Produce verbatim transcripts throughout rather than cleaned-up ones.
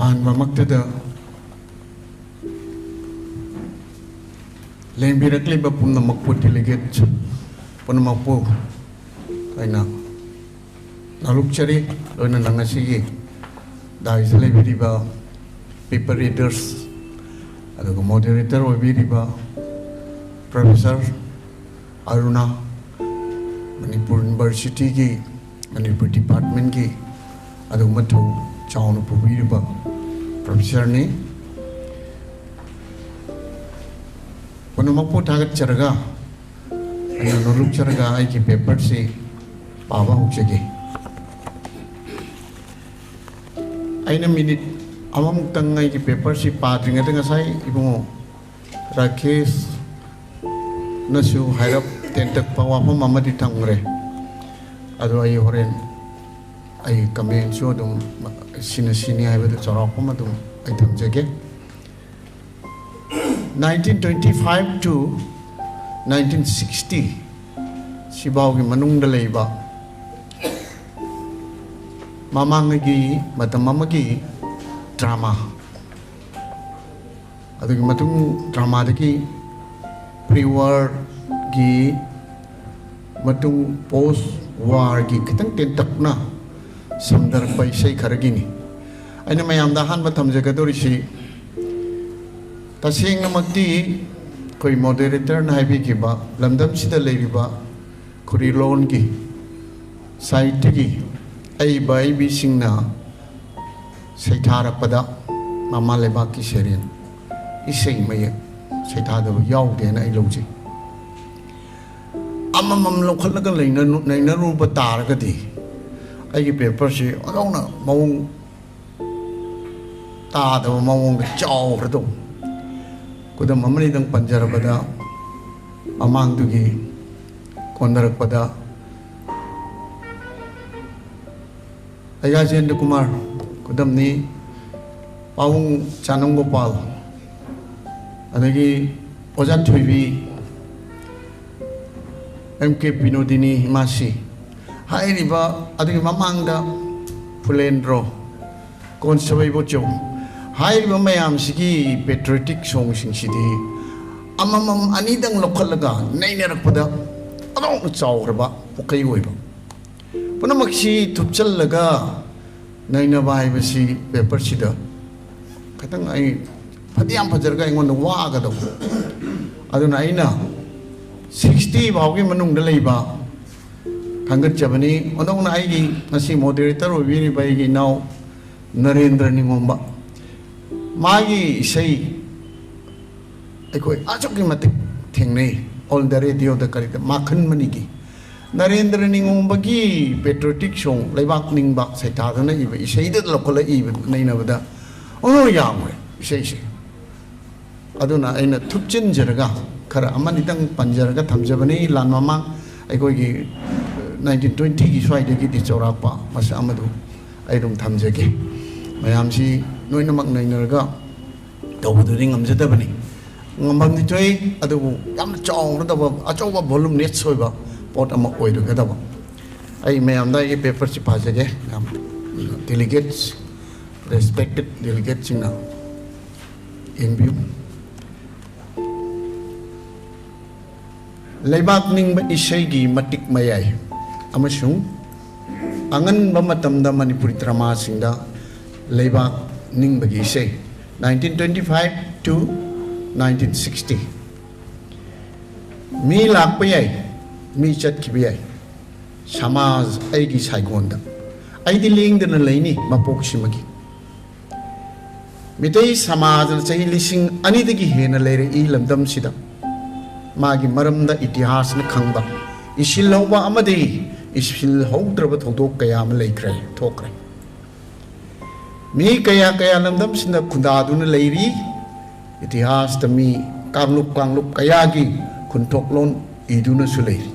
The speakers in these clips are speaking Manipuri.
ꯑꯍꯥꯟꯕꯃꯛꯇꯗ ꯂꯦꯡꯕꯤꯔꯛꯂꯤꯕ ꯄꯨꯝꯅꯃꯛꯄꯨ, ꯗꯦꯂꯤꯒꯦꯠ ꯄꯨꯝꯅꯃꯛꯄꯨ ꯑꯩꯅ ꯅꯣꯂꯨꯛꯆꯔꯤ꯫ ꯂꯣꯏꯅꯅ ꯉꯁꯤꯒꯤ ꯗꯥꯏꯁꯇ ꯂꯩꯕꯤꯔꯤꯕ ꯄꯦꯄꯔ ꯔꯤꯗꯔꯁ, ꯑꯗꯨꯒ ꯃꯣꯗꯦꯔꯦꯇꯔ ꯑꯣꯏꯕꯤꯔꯤꯕ ꯄ꯭ꯔꯣꯐꯦꯁꯔ ꯑꯔꯨꯅꯥ, ꯃꯅꯤꯄꯨꯔ ꯌꯨꯅꯤꯚꯔꯁꯤꯇꯤꯒꯤ, ꯃꯅꯤꯄꯨꯔ ꯗꯤꯄꯥꯔꯠꯃꯦꯟꯒꯤ ꯑꯗꯨꯒꯨꯝꯕ ꯊꯧ ꯆꯥꯎꯅ ꯄꯨꯕꯤꯔꯤꯕ ꯄ꯭ꯔꯣꯐꯦꯁꯔꯅꯤ꯫ ꯄꯨꯝꯅꯃꯛꯄꯨ ꯊꯥꯒꯠꯆꯔꯒ, ꯑꯩꯅ ꯅꯣꯂꯨꯛꯆꯔꯒ ꯑꯩꯒꯤ ꯄꯦꯄꯔꯁꯤ ꯄꯥꯕ ꯍꯧꯖꯒꯦ꯫ ꯑꯩꯅ ꯃꯤꯅꯤꯠ ꯑꯃꯃꯨꯛꯇꯪ ꯑꯩꯒꯤ ꯄꯦꯄꯔꯁꯤ ꯄꯥꯗ꯭ꯔꯤꯉꯩꯗ ꯉꯁꯥꯏ ꯏꯕꯨꯡꯉꯣ ꯔꯥꯀꯦꯁꯅꯁꯨ ꯍꯥꯏꯔꯞ ꯇꯦꯟꯇꯛꯄ ꯋꯥꯐꯝ ꯑꯃꯗꯤ ꯊꯝꯈ꯭ꯔꯦ꯫ ꯑꯗꯣ ꯑꯩ ꯍꯣꯔꯦꯟ ꯑꯩ ꯀꯃꯦꯟꯁꯨ ꯑꯗꯨꯝ ꯁꯤꯅ ꯁꯤꯅꯤ ꯍꯥꯏꯕꯗꯨ ꯆꯥꯎꯔꯥꯛꯄ ꯑꯃ ꯑꯗꯨꯝ ꯑꯩ ꯊꯝꯖꯒꯦ꯫ Nineteen twenty five to nineteen sixty ꯁꯤꯐꯥꯎꯒꯤ ꯃꯅꯨꯡꯗ ꯂꯩꯕ ꯃꯃꯥꯡꯉꯩꯒꯤ ꯃꯇꯝ ꯑꯃꯒꯤ ꯗ꯭ꯔꯃꯥ, ꯑꯗꯨꯒꯤ ꯃꯇꯨꯡ ꯗ꯭ꯔꯃꯥꯗꯒꯤ ꯄ꯭ꯔꯤ ꯋꯥꯔꯒꯤ ꯃꯇꯨꯡ ꯄꯣꯁ ꯋꯥꯔꯒꯤ ꯈꯤꯇꯪ ꯇꯦꯟꯇꯛꯅ ꯁꯝꯊꯔꯛꯄ ꯏꯁꯩ ꯈꯔꯒꯤꯅꯤ꯫ ꯑꯩꯅ ꯃꯌꯥꯝꯗ ꯑꯍꯥꯟꯕ ꯊꯝꯖꯒꯗꯧꯔꯤꯁꯤ, ꯇꯁꯦꯡꯅꯃꯛꯇꯤ ꯑꯩꯈꯣꯏ ꯃꯣꯗꯦꯔꯦꯇꯔꯅ ꯍꯥꯏꯕꯤꯈꯤꯕ ꯂꯝꯗꯝꯁꯤꯗ ꯂꯩꯔꯤꯕ ꯈꯨꯔꯤꯂꯣꯟꯒꯤ ꯁꯥꯍꯤꯇ꯭ꯌꯒꯤ ꯑꯏꯕ ꯑꯏꯕꯤꯁꯤꯡꯅ ꯁꯩꯊꯥꯔꯛꯄꯗ ꯃꯃꯥ ꯂꯩꯕꯥꯛꯀꯤ ꯁꯩꯔꯦꯡ, ꯏꯁꯩ ꯃꯌꯦꯛ ꯁꯩꯊꯥꯗꯕ ꯌꯥꯎꯗꯦꯅ ꯑꯩ ꯂꯧꯖꯩ꯫ ꯑꯃꯃꯝ ꯂꯧꯈꯠꯂꯒ ꯂꯩꯅ-, ꯅꯩꯅꯔꯨꯕ ꯇꯥꯔꯒꯗꯤ ꯑꯩꯒꯤ ꯄꯦꯄꯔꯁꯤ ꯑꯣꯟꯊꯣꯛꯅ ꯃꯑꯣꯡ ꯇꯥꯗꯕ ꯃꯑꯣꯡꯗ ꯆꯥꯎꯈ꯭ꯔꯗꯧꯕ꯫ ꯈꯨꯗꯝ ꯑꯃꯅꯤꯗꯪ ꯄꯟꯖꯔꯕꯗ, ꯃꯃꯥꯡꯗꯨꯒꯤ ꯀꯣꯟꯅꯔꯛꯄꯗ ꯑꯌꯥꯖꯦꯟꯗ꯭ꯔ ꯀꯨꯃꯥꯔ, ꯈꯨꯗꯝꯅꯤ, ꯄꯥꯕꯨꯡ ꯆꯥꯅꯝ ꯒꯣꯄꯥꯜ, ꯑꯗꯒꯤ ꯑꯣꯖꯥ ꯊꯣꯏꯕꯤ, ꯑꯦꯝ ꯀꯦ ꯕꯤꯅꯣꯗꯤꯅꯤ, ꯏꯃꯥꯁꯤ ꯍꯥꯏꯔꯤꯕ, ꯑꯗꯨꯒꯤ ꯃꯃꯥꯡꯗ ꯐꯨꯂꯦꯟꯗ꯭ꯔꯣ, ꯀꯣꯟꯁꯕꯩꯕꯣꯆꯧ ꯍꯥꯏꯔꯤꯕ ꯃꯌꯥꯝꯁꯤꯒꯤ patriotic songꯁꯤꯡꯁꯤꯗꯤ ꯑꯃꯃꯝ ꯑꯅꯤꯗꯪ ꯂꯧꯈꯠꯂꯒ ꯅꯩꯅꯔꯛꯄꯗ ꯑꯗꯨꯛ ꯆꯥꯎꯈ꯭ꯔꯕ ꯄꯨꯀꯩ ꯑꯣꯏꯕ ꯄꯨꯝꯅꯃꯛꯁꯤ ꯊꯨꯞꯆꯜꯂꯒ ꯅꯩꯅꯕ ꯍꯥꯏꯕꯁꯤ paperꯁꯤꯗ ꯈꯤꯇꯪ ꯑꯩ ꯐꯗꯤ ꯌꯥꯝ ꯐꯖꯔꯒ ꯑꯩꯉꯣꯟꯗ ꯋꯥꯒꯗꯧꯕ꯫ ꯑꯗꯨꯅ ꯑꯩꯅ sixty ꯐꯥꯎꯒꯤ ꯃꯅꯨꯡꯗ ꯂꯩꯕ ꯊꯥꯡꯒꯠꯆꯕꯅꯤ꯫ ꯑꯗꯣꯝꯅ ꯑꯩꯒꯤ ꯉꯁꯤ moderator ꯑꯣꯏꯕꯤꯔꯤꯕ ꯑꯩꯒꯤ ꯏꯅꯥꯎ ꯅꯔꯦꯟꯗ꯭ꯔ ꯅꯤꯉꯣꯝꯕ, ꯃꯥꯒꯤ ꯏꯁꯩ ꯑꯩꯈꯣꯏ ꯑꯁꯨꯛꯀꯤ ꯃꯇꯤꯛ ꯊꯦꯡꯅꯩ꯫ All the radioꯗ ꯀꯔꯤꯗ ꯃꯥꯈꯟ ꯃꯅꯤꯒꯤ ꯅꯔꯦꯟꯗ꯭ꯔ ꯅꯤꯉꯣꯝꯕꯒꯤ patriotic song, ꯂꯩꯕꯥꯛ ꯅꯤꯡꯕ ꯁꯩꯊꯥꯗꯨꯅ ꯏꯕ ꯏꯁꯩꯗ ꯂꯧꯈꯠꯂ ꯏꯕ ꯅꯩꯅꯕꯗ ꯑꯣ ꯌꯥꯝꯈ꯭ꯔꯦ ꯏꯁꯩꯁꯦ꯫ ꯑꯗꯨꯅ ꯑꯩꯅ ꯊꯨꯞꯆꯤꯟꯖꯔꯒ ꯈꯔ ꯑꯃꯅꯤꯗꯪ ꯄꯟꯖꯔꯒ ꯊꯝꯖꯕꯅꯤ꯫ ꯂꯥꯟ ꯃꯃꯥꯡ ꯑꯩꯈꯣꯏꯒꯤ nineteen twentyꯒꯤ ꯁ꯭ꯋꯥꯏꯗꯒꯤꯗꯤ ꯆꯥꯎꯔꯥꯛꯄ ꯃꯁꯛ ꯑꯃꯗꯨ ꯑꯩ ꯑꯗꯨꯝ ꯊꯝꯖꯒꯦ꯫ ꯃꯌꯥꯝꯁꯤ ꯂꯣꯏꯅꯃꯛ ꯅꯩꯅꯔꯒ ꯇꯧꯕꯗꯨꯗꯤ ꯉꯝꯖꯗꯕꯅꯤ꯫ ꯉꯝꯐꯝꯗꯤ ꯊꯣꯛꯏ, ꯑꯗꯨꯕꯨ ꯌꯥꯝꯅ ꯆꯥꯎꯒꯗꯕ, ꯑꯆꯧꯕ voluminous ꯑꯣꯏꯕ ꯄꯣꯠ ꯑꯃ ꯑꯣꯏꯔꯒꯗꯕ꯫ ꯑꯩ ꯃꯌꯥꯝꯗ ꯑꯩꯒꯤ paperꯁꯤ ꯄꯥꯖꯒꯦ꯫ ꯌꯥꯝ delegates, respected delegatesꯁꯤꯡꯅ ꯌꯦꯡꯕꯤꯌꯨ꯫ ꯂꯩꯕꯥꯛ ꯅꯤꯡꯕ ꯏꯁꯩꯒꯤ ꯃꯇꯤꯛ ꯃꯌꯥꯏ ꯑꯃꯁꯨꯡ ꯑꯉꯟꯕ ꯃꯇꯝꯗ ꯃꯅꯤꯄꯨꯔꯤ dramaꯁꯤꯡꯗ ꯂꯩꯕꯥꯛ ꯅꯤꯡꯕꯒꯤ ꯏꯁꯩ, nineteen twenty five to nineteen sixty꯫ ꯃꯤ ꯂꯥꯛꯄ ꯌꯥꯏ, ꯃꯤ ꯆꯠꯈꯤꯕ ꯌꯥꯏ, ꯁꯃꯥꯖ ꯑꯩꯒꯤ ꯁꯥꯏꯒꯣꯟꯗ ꯑꯩꯗꯤ ꯂꯦꯡꯗꯅ ꯂꯩꯅꯤ ꯃꯄꯣꯛꯁꯤꯃꯒꯤ꯫ ꯃꯤꯇꯩ ꯁꯃꯥꯖꯅ ꯆꯍꯤ ꯂꯤꯁꯤꯡ ꯑꯅꯤꯗꯒꯤ ꯍꯦꯟꯅ ꯂꯩꯔꯛꯏ ꯂꯝꯗꯝꯁꯤꯗ꯫ ꯃꯥꯒꯤ ꯃꯔꯝꯗ ꯏꯇꯤꯍꯥꯁꯅ ꯈꯪꯕ, ꯏꯁꯤꯜꯍꯧꯕ ꯑꯃꯗꯤ ꯏꯁꯤꯜꯍꯧꯗ꯭ꯔꯕ ꯊꯧꯗꯣꯛ ꯀꯌꯥ ꯑꯃ ꯂꯩꯈ꯭ꯔꯦ, ꯊꯣꯛꯈ꯭ꯔꯦ꯫ ꯃꯤ ꯀꯌꯥ ꯀꯌꯥ ꯂꯝꯗꯝꯁꯤꯡꯗ ꯈꯨꯟꯗꯥꯗꯨꯅ ꯂꯩꯔꯤ꯫ ꯏꯇꯤꯍꯥꯁꯇ ꯃꯤ ꯀꯥꯡꯂꯨꯞ ꯀꯥꯡꯂꯨꯞ ꯀꯌꯥꯒꯤ ꯈꯨꯟꯊꯣꯛꯂꯣꯟ ꯏꯗꯨꯅꯁꯨ ꯂꯩꯔꯤ꯫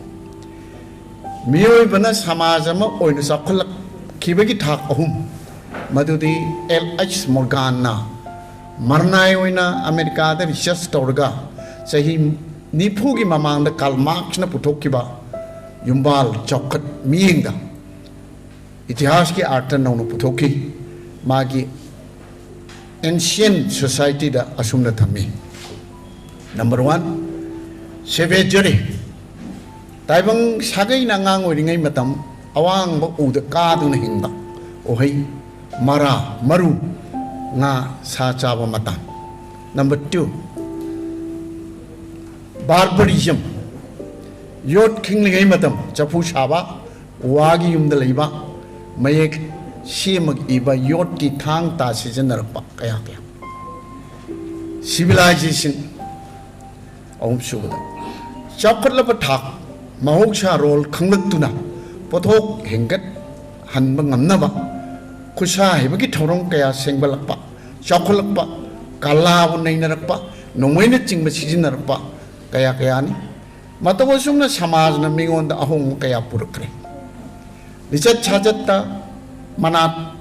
ꯃꯤꯑꯣꯏꯕꯅ ꯁꯃꯥꯖ ꯑꯃ ꯑꯣꯏꯅ ꯆꯥꯎꯈꯠꯂꯛꯈꯤꯕꯒꯤ ꯊꯥꯛ ꯑꯍꯨꯝ, ꯃꯗꯨꯗꯤ ꯑꯦꯜ ꯑꯩꯆ ꯃꯣꯔꯒꯥꯟꯅ ꯃꯔꯅꯥꯏ ꯑꯣꯏꯅ ꯑꯃꯦꯔꯤꯀꯥꯗ research ꯇꯧꯔꯒ ꯆꯍꯤ ꯅꯤꯐꯨꯒꯤ ꯃꯃꯥꯡꯗ ꯀꯥꯔꯜ ꯃꯥꯔꯛꯁꯅ ꯄꯨꯊꯣꯛꯈꯤꯕ ꯌꯨꯝꯕꯥꯜ ꯆꯥꯎꯈꯠ ꯃꯤꯠꯌꯦꯡꯗ ꯏꯇꯤꯍꯥꯁꯀꯤ ꯑꯥꯔꯊ ꯅꯧꯅ ꯄꯨꯊꯣꯛꯈꯤ꯫ ꯃꯥꯒꯤ ancient society ꯗ ꯑꯁꯨꯝꯅ ꯊꯝꯃꯤ꯫ Number one, savagery꯫ ꯇꯥꯏꯕꯪ ꯁꯥꯒꯩꯅ ꯑꯉꯥꯡ ꯑꯣꯏꯔꯤꯉꯩ ꯃꯇꯝ ꯑꯋꯥꯡꯕ ꯎꯗ ꯀꯥꯗꯨꯅ ꯍꯤꯡꯕ, ꯎꯍꯩ, ꯃꯔꯥ, ꯃꯔꯨ, ꯉꯥ, ꯁꯥ ꯆꯥꯕ ꯃꯇꯝ꯫ Number two, barbarism꯫ ꯌꯣꯠ ꯈꯤꯡꯂꯤꯉꯩ ꯃꯇꯝ ꯆꯐꯨ ꯁꯥꯕ, ꯋꯥꯒꯤ ꯌꯨꯝꯗ ꯂꯩꯕ, ꯃꯌꯦꯛ ꯁꯦꯝꯃꯒ ꯏꯕ ꯌꯣꯠꯀꯤ ꯊꯥꯡ ꯇꯥ ꯁꯤꯖꯤꯟꯅꯔꯛꯄ ꯀꯌꯥ ꯀꯌꯥ꯫ Civilization꯫ ꯑꯍꯨꯝꯁꯨꯕꯗ, ꯆꯥꯎꯈꯠꯂꯕ ꯊꯥꯛ, ꯃꯍꯧꯁꯥ ꯔꯣꯜ ꯈꯪꯂꯛꯇꯨꯅ ꯄꯣꯠꯊꯣꯛ ꯍꯦꯟꯒꯠꯍꯟꯕ ꯉꯝꯅꯕ ꯈꯨꯠꯁꯥ ꯍꯩꯕꯒꯤ ꯊꯧꯔꯝ ꯀꯌꯥ ꯁꯦꯝꯒꯠꯂꯛꯄ, ꯆꯥꯎꯈꯠꯂꯛꯄ, ꯀꯂꯥꯕꯨ ꯅꯩꯅꯔꯛꯄ, ꯅꯣꯡꯃꯩꯅꯆꯤꯡꯕ ꯁꯤꯖꯤꯟꯅꯔꯛꯄ ꯀꯌꯥ ꯀꯌꯥꯅꯤ꯫ ꯃꯇꯧ ꯑꯁꯨꯝꯅ ꯁꯃꯥꯖꯅ ꯃꯤꯉꯣꯟꯗ ꯑꯍꯣꯡꯕ ꯀꯌꯥ ꯄꯨꯔꯛꯈ꯭ꯔꯦ꯫ ꯂꯤꯆꯠ ꯁꯥꯖꯠꯇ ꯃꯅꯥꯠ,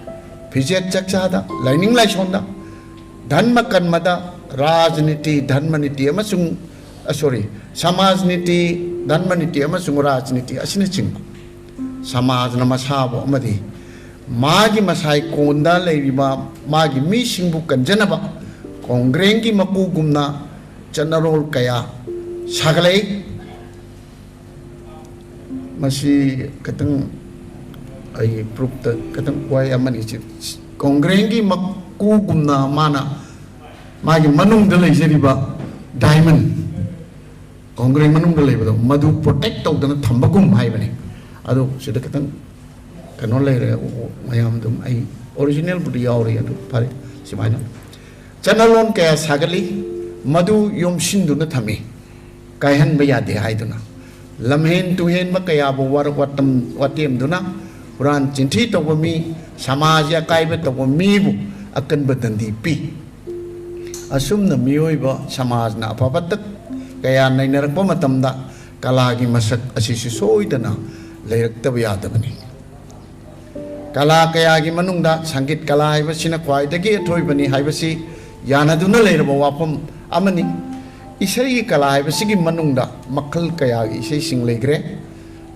ꯐꯤꯖꯦꯠ ꯆꯛꯆꯥꯗ, ꯂꯥꯏꯅꯤꯡ ꯂꯥꯏꯁꯣꯟꯗ, ꯙꯔꯃ ꯀꯔꯃꯗ, ꯔꯥꯖꯅꯤꯇꯤ, ꯙꯔꯃ ꯅꯤꯇꯤ ꯑꯃꯁꯨꯡ, ꯑ, sorry, ꯁꯃꯥꯖ ꯅꯤꯇꯤ, ꯙꯔꯃ ꯅꯤꯇꯤ ꯑꯃꯁꯨꯡ ꯔꯥꯖꯅꯤꯇꯤ ꯑꯁꯤꯅꯆꯤꯡꯕ꯫ ꯁꯃꯥꯖꯅ ꯃꯁꯥꯕꯨ ꯑꯃꯗꯤ ꯃꯥꯒꯤ ꯃꯁꯥꯏ ꯀꯣꯟꯗ ꯂꯩꯔꯤꯕ ꯃꯥꯒꯤ ꯃꯤꯁꯤꯡꯕꯨ ꯀꯟꯖꯅꯕ ꯀꯣꯡꯒ꯭ꯔꯦꯡꯒꯤ ꯃꯀꯨꯒꯨꯝꯅ ꯆꯠꯅꯔꯣꯜ ꯀꯌꯥ ꯁꯥꯒꯠꯂꯛꯏ꯫ ꯃꯁꯤ ꯈꯤꯇꯪ ꯑꯩꯒꯤ ꯄ꯭ꯔꯨꯞꯇ ꯈꯤꯇꯪ ꯋꯥꯍꯩ ꯑꯃꯅꯤ꯫ ꯁꯤ ꯀꯣꯡꯒ꯭ꯔꯦꯡꯒꯤ ꯃꯀꯨꯒꯨꯝꯅ ꯃꯥꯅ ꯃꯥꯒꯤ ꯃꯅꯨꯡꯗ ꯂꯩꯖꯔꯤꯕ ꯗꯥꯏꯃꯟ, ꯀꯣꯡꯒ꯭ꯔꯦꯡ ꯃꯅꯨꯡꯗ ꯂꯩꯕꯗꯣ, ꯃꯗꯨ ꯄ꯭ꯔꯣꯇꯦꯛ ꯇꯧꯗꯅ ꯊꯝꯕꯒꯨꯝ ꯍꯥꯏꯕꯅꯤ꯫ ꯑꯗꯣ ꯁꯤꯗ ꯈꯤꯇꯪ ꯀꯩꯅꯣ ꯂꯩꯔꯦ, ꯃꯌꯥꯝ ꯑꯗꯨꯝ, ꯑꯩ ꯑꯣꯔꯤꯖꯤꯅꯦꯜꯕꯨꯗꯤ ꯌꯥꯎꯔꯤ, ꯑꯗꯨ ꯐꯔꯦ꯫ ꯁꯨꯃꯥꯏꯅ ꯆꯠꯅꯂꯣꯟ ꯀꯌꯥ ꯁꯥꯒꯠꯂꯤ, ꯃꯗꯨ ꯌꯣꯝꯁꯤꯟꯗꯨꯅ ꯊꯝꯃꯤ, ꯀꯥꯏꯍꯟꯕ ꯌꯥꯗꯦ ꯍꯥꯏꯗꯨꯅ꯫ ꯂꯝꯍꯦꯟ ꯇꯨꯍꯦꯟꯕ ꯀꯌꯥꯕꯨ ꯋꯥꯔꯛ ꯋꯥꯇꯝ-, ꯋꯥꯇꯦꯝꯗꯨꯅ ꯍꯨꯔꯥꯟ ꯆꯤꯟꯊꯤ ꯇꯧꯕ ꯃꯤ, ꯁꯃꯥꯖ ꯑꯀꯥꯏꯕ ꯇꯧꯕ ꯃꯤꯕꯨ ꯑꯀꯟꯕ ꯗꯟꯗꯤ ꯄꯤ꯫ ꯑꯁꯨꯝꯅ ꯃꯤꯑꯣꯏꯕ ꯁꯃꯥꯖꯅ ꯑꯐ ꯐꯠꯇ ꯀꯌꯥ ꯅꯩꯅꯔꯛꯄ ꯃꯇꯝꯗ ꯀꯂꯥꯒꯤ ꯃꯁꯛ ꯑꯁꯤꯁꯨ ꯁꯣꯏꯗꯅ ꯂꯩꯔꯛꯇꯕ ꯌꯥꯗꯕꯅꯤ꯫ ꯀꯂꯥ ꯀꯌꯥꯒꯤ ꯃꯅꯨꯡꯗ ꯁꯪꯒꯤꯠ ꯀꯂꯥ ꯍꯥꯏꯕꯁꯤꯅ ꯈ꯭ꯋꯥꯏꯗꯒꯤ ꯑꯊꯣꯏꯕꯅꯤ ꯍꯥꯏꯕꯁꯤ ꯌꯥꯅꯗꯨꯅ ꯂꯩꯔꯕ ꯋꯥꯐꯝ ꯑꯃꯅꯤ꯫ ꯏꯁꯩꯒꯤ ꯀꯂꯥ ꯍꯥꯏꯕꯁꯤꯒꯤ ꯃꯅꯨꯡꯗ ꯃꯈꯜ ꯀꯌꯥꯒꯤ ꯏꯁꯩꯁꯤꯡ ꯂꯩꯈ꯭ꯔꯦ꯫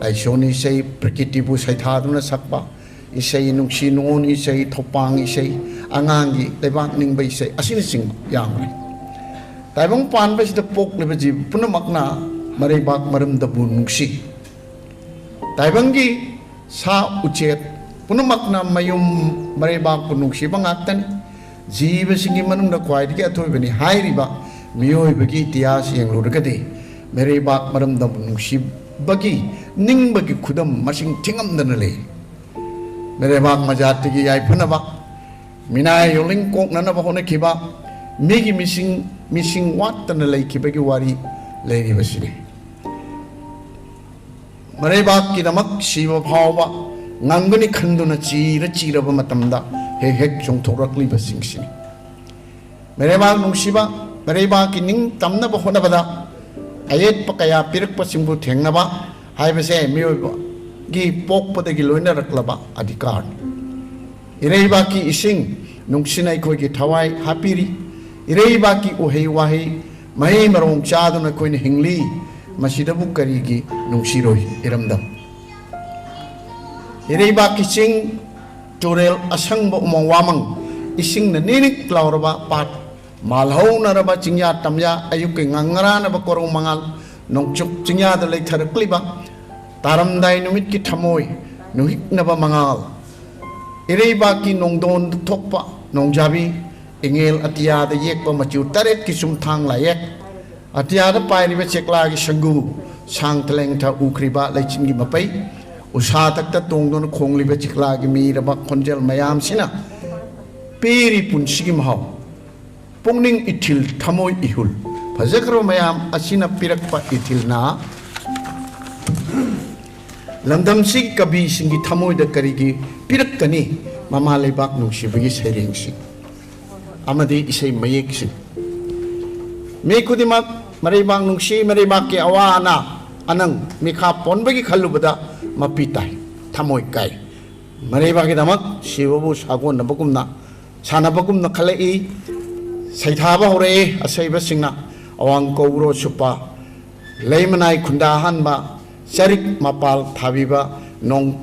ꯂꯥꯏꯁꯣꯟ ꯏꯁꯩ, ꯄ꯭ꯔꯀꯤꯇꯤꯕꯨ ꯁꯩꯊꯥꯗꯨꯅ ꯁꯛꯄ, ꯏꯁꯩ, ꯅꯨꯡꯁꯤ ꯅꯨꯡꯉꯣꯟ ꯏꯁꯩ, ꯊꯧꯄꯥꯡ ꯏꯁꯩ, ꯑꯉꯥꯡꯒꯤ ꯂꯩꯕꯥꯛ ꯅꯤꯡꯕ ꯏꯁꯩ ꯑꯁꯤꯅꯆꯤꯡꯕ ꯌꯥꯎꯔꯤ꯫ ꯇꯥꯏꯕꯪ ꯄꯥꯟꯕꯁꯤꯗ ꯄꯣꯛꯂꯤꯕ ꯖꯤꯕ ꯄꯨꯝꯅꯃꯛꯅ ꯃꯔꯩꯕꯥꯛ ꯃꯔꯝꯗꯕꯨ ꯅꯨꯡꯁꯤ꯫ ꯇꯥꯏꯕꯪꯒꯤ ꯁꯥ ꯎꯆꯦꯛ ꯄꯨꯝꯅꯃꯛꯅ ꯃꯌꯨꯝ ꯃꯔꯩꯕꯥꯛꯄꯨ ꯅꯨꯡꯁꯤꯕ ꯉꯥꯛꯇꯅꯤ꯫ ꯖꯤꯕꯁꯤꯡꯒꯤ ꯃꯅꯨꯡꯗ ꯈ꯭ꯋꯥꯏꯗꯒꯤ ꯑꯊꯣꯏꯕꯅꯤ ꯍꯥꯏꯔꯤꯕ ꯃꯤꯑꯣꯏꯕꯒꯤ ꯏꯇꯤꯍꯥꯁ ꯌꯦꯡꯂꯨꯔꯒꯗꯤ, ꯃꯔꯩꯕꯥꯛ ꯃꯔꯝꯗꯕꯨ ꯅꯨꯡꯁꯤꯕꯒꯤ ꯅꯤꯡꯕꯒꯤ ꯈꯨꯗꯝ ꯃꯁꯤꯡ ꯊꯤꯉꯝꯗꯅ ꯂꯩ꯫ ꯃꯔꯩꯕꯥꯛ ꯃꯖꯥꯇꯤꯒꯤ ꯌꯥꯏꯐꯅꯕ, ꯃꯤꯅꯥꯏ ꯌꯣꯜꯂꯤꯡ ꯀꯣꯛꯅꯅꯕ ꯍꯣꯠꯅꯈꯤꯕ ꯃꯤꯒꯤ ꯃꯤꯁꯤꯡ, ꯃꯤꯁꯤꯡ ꯋꯥꯠꯇꯅ ꯂꯩꯈꯤꯕꯒꯤ ꯋꯥꯔꯤ ꯂꯩꯔꯤꯕꯁꯤꯅꯤ꯫ ꯃꯔꯩꯕꯥꯛꯀꯤꯗꯃꯛ ꯁꯤꯕ ꯐꯥꯎꯕ ꯉꯝꯒꯅꯤ ꯈꯟꯗꯨꯅ ꯆꯤꯔ ꯆꯤꯔꯕ ꯃꯇꯝꯗ ꯍꯦꯛ ꯍꯦꯛ ꯆꯣꯡꯊꯣꯔꯛꯂꯤꯕꯁꯤꯡꯁꯤꯅꯤ꯫ ꯃꯔꯩꯕꯥꯛ ꯅꯨꯡꯁꯤꯕ, ꯃꯔꯩꯕꯥꯛꯀꯤ ꯅꯤꯡꯇꯝꯅꯕ ꯍꯣꯠꯅꯕꯗ ꯑꯌꯦꯠꯄ ꯀꯌꯥ ꯄꯤꯔꯛꯄꯁꯤꯡꯕꯨ ꯊꯦꯡꯅꯕ ꯍꯥꯏꯕꯁꯦ ꯃꯤꯑꯣꯏꯕꯒꯤ ꯄꯣꯛꯄꯗꯒꯤ ꯂꯣꯏꯅꯔꯛꯂꯕ ꯑꯙꯤꯀꯥꯔꯅꯤ꯫ ꯏꯔꯩꯕꯥꯛꯀꯤ ꯏꯁꯤꯡ ꯅꯨꯡꯁꯤꯅ ꯑꯩꯈꯣꯏꯒꯤ ꯊꯋꯥꯏ ꯍꯥꯞꯄꯤꯔꯤ꯫ ꯏꯔꯩꯕꯥꯛꯀꯤ ꯎꯍꯩ ꯋꯥꯍꯩ, ꯃꯍꯩ ꯃꯔꯣꯡ ꯆꯥꯗꯨꯅ ꯑꯩꯈꯣꯏꯅ ꯍꯤꯡꯂꯤ꯫ ꯃꯁꯤꯗꯕꯨ ꯀꯔꯤꯒꯤ ꯅꯨꯡꯁꯤꯔꯣꯏ? ꯏꯔꯝꯗꯝ ꯏꯔꯩꯕꯥꯛꯀꯤ ꯆꯤꯡ, ꯇꯨꯔꯦꯜ ꯑꯁꯪꯕ ꯎꯃꯪ ꯋꯥꯃꯪ, ꯏꯁꯤꯡꯅ ꯅꯤꯅꯤꯛ ꯂꯥꯎꯔꯕ ꯄꯥꯠ, ꯃꯥꯜꯍꯧꯅꯔꯕ ꯆꯤꯡꯌꯥ ꯇꯝꯌꯥ, ꯑꯌꯨꯛꯀꯤ ꯉꯥꯡꯉꯔꯥꯅꯕ ꯀꯣꯔꯧ ꯃꯉꯥꯜ, ꯅꯣꯡꯆꯨꯞ ꯆꯤꯡꯌꯥꯗ ꯂꯩꯊꯔꯛꯂꯤꯕ ꯇꯥꯔꯝꯗꯥꯏ ꯅꯨꯃꯤꯠꯀꯤ ꯊꯃꯣꯏ ꯅꯨꯍꯤꯛꯅꯕ ꯃꯉꯥꯜ, ꯏꯔꯩꯕꯥꯛꯀꯤ ꯅꯣꯡꯗꯣꯟꯗ ꯊꯣꯛꯄ ꯅꯣꯡꯖꯥꯕꯤ, ꯏꯉꯦꯜ ꯑꯇꯤꯌꯥꯗ ꯌꯦꯛꯄ ꯃꯆꯨ ꯇꯔꯦꯠꯀꯤ ꯆꯨꯝꯊꯥꯡ ꯂꯥꯏꯌꯦꯛ, ꯑꯇꯤꯌꯥꯗ ꯄꯥꯏꯔꯤꯕ ꯆꯦꯛꯂꯥꯒꯤ ꯁꯪꯒꯨ, ꯁꯥꯡ ꯇꯂꯦꯡꯊ ꯎꯈ꯭ꯔꯤꯕ ꯂꯩꯆꯤꯟꯒꯤ ꯃꯄꯩ, ꯎꯁꯥ ꯊꯛꯇ ꯇꯣꯡꯗꯨꯅ ꯈꯣꯡꯂꯤꯕ ꯆꯤꯛꯂꯥꯒꯤ ꯃꯤꯔꯕ ꯈꯣꯟꯖꯦꯜ ꯃꯌꯥꯝꯁꯤꯅ ꯄꯤꯔꯤ ꯄꯨꯟꯁꯤꯒꯤ ꯃꯍꯥꯎ꯫ ꯄꯨꯛꯅꯤꯡ ꯏꯊꯤꯜ, ꯊꯃꯣꯏ ꯏꯍꯨꯜ, ꯐꯖꯈ꯭ꯔꯕ ꯃꯌꯥꯝ ꯑꯁꯤꯅ ꯄꯤꯔꯛꯄ ꯏꯊꯤꯜꯅ ꯂꯝꯗꯝꯁꯤꯒꯤ ꯀꯕꯤꯁꯤꯡꯒꯤ ꯊꯃꯣꯏꯗ ꯀꯔꯤꯒꯤ ꯄꯤꯔꯛꯀꯅꯤ? ꯃꯃꯥ ꯂꯩꯕꯥꯛ ꯅꯨꯡꯁꯤꯕꯒꯤ ꯁꯩꯔꯦꯡꯁꯤꯡ ꯑꯃꯗꯤ ꯏꯁꯩ ꯃꯌꯦꯛꯁꯤꯡ꯫ ꯃꯤ ꯈꯨꯗꯤꯡꯃꯛ ꯃꯔꯩꯕꯥꯛ ꯅꯨꯡꯁꯤ, ꯃꯔꯩꯕꯥꯛꯀꯤ ꯑꯋꯥ ꯑꯅꯥ, ꯑꯅꯪ ꯃꯤꯈꯥ ꯄꯣꯟꯕꯒꯤ ꯈꯜꯂꯨꯕꯗ ꯃꯄꯤ ꯇꯥꯏ, ꯊꯃꯣꯏ ꯀꯥꯏ꯫ ꯃꯔꯩꯕꯥꯛꯀꯤꯗꯃꯛ ꯁꯤꯕꯕꯨ ꯁꯥꯒꯣꯟꯅꯕꯒꯨꯝꯅ, ꯁꯥꯟꯅꯕꯒꯨꯝꯅ ꯈꯜꯂꯛꯏ꯫ ꯁꯩꯊꯥꯕ ꯍꯧꯔꯛꯏ ꯑꯁꯩꯕꯁꯤꯡꯅ꯫ ꯑꯋꯥꯡ ꯀꯧꯕ꯭ꯔꯣ ꯁꯨꯞꯄ, ꯂꯩ ꯃꯅꯥꯏ ꯈꯨꯟꯗꯥ ꯍꯥꯟꯕ, ꯆꯔꯤꯛ ꯃꯄꯥꯜ ꯊꯥꯕꯤꯕ, ꯅꯣꯡ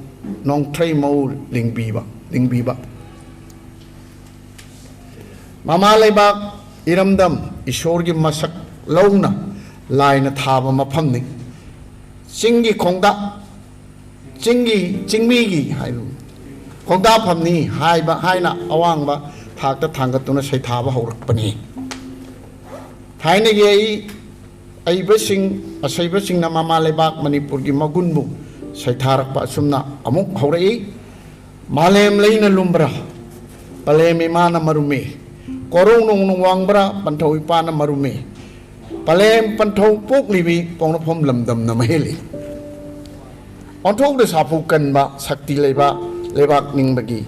ꯅꯣꯡꯊ꯭ꯔꯩ ꯃꯧ ꯂꯤꯡꯕꯤꯕ ꯂꯤꯡꯕꯤꯕ꯫ ꯃꯃꯥ ꯂꯩꯕꯥꯛ ꯏꯔꯝꯗꯝ ꯏꯁꯣꯔꯒꯤ ꯃꯁꯛ ꯂꯧꯅ ꯂꯥꯏꯅ ꯊꯥꯕ ꯃꯐꯝꯅꯤ꯫ ꯆꯤꯡꯒꯤ ꯈꯣꯡꯗꯥ ꯆꯤꯡꯒꯤ ꯆꯤꯡꯃꯤꯒꯤ ꯍꯥꯏꯕ ꯈꯣꯡꯗꯥꯐꯝꯅꯤ ꯍꯥꯏꯕ ꯍꯥꯏꯅ ꯑꯋꯥꯡꯕ ꯊꯥꯛꯇ ꯊꯥꯡꯒꯠꯇꯨꯅ ꯁꯩꯊꯥꯕ ꯍꯧꯔꯛꯄꯅꯤ꯫ ꯊꯥꯏꯅꯒꯤ ꯑꯩ ꯑꯏꯕꯁꯤꯡ ꯑꯁꯩꯕꯁꯤꯡꯅ ꯃꯃꯥ ꯂꯩꯕꯥꯛ ꯃꯅꯤꯄꯨꯔꯒꯤ ꯃꯒꯨꯟꯕꯨ ꯁꯩꯊꯥꯔꯛꯄ ꯑꯁꯨꯝꯅ ꯑꯃꯨꯛ ꯍꯧꯔꯛꯏ꯫ ꯃꯥꯂꯦꯝ ꯂꯩꯅ ꯂꯨꯝꯕ꯭ꯔꯥ? ꯄꯂꯦꯝ ꯏꯃꯥꯅ ꯃꯔꯨꯝꯃꯤ꯫ ꯀꯣꯔꯧ ꯅꯣꯡꯅ ꯋꯥꯡꯕ꯭ꯔꯥ? ꯄꯟꯊꯧ ꯏꯄꯥꯅ ꯃꯔꯨꯝꯃꯤ꯫ ꯄꯂꯦꯝ ꯄꯟꯊꯧ ꯄꯣꯛꯂꯤꯕꯤ ꯄꯣꯛꯅꯐꯝ ꯂꯝꯗꯝꯅ ꯃꯍꯦꯜꯂꯤ꯫ ꯑꯣꯟꯊꯣꯛꯅ ꯁꯥꯐꯨ ꯀꯟꯕ ꯁꯛꯇꯤ ꯂꯩꯕ ꯂꯩꯕꯥꯛ ꯅꯤꯡꯕꯒꯤ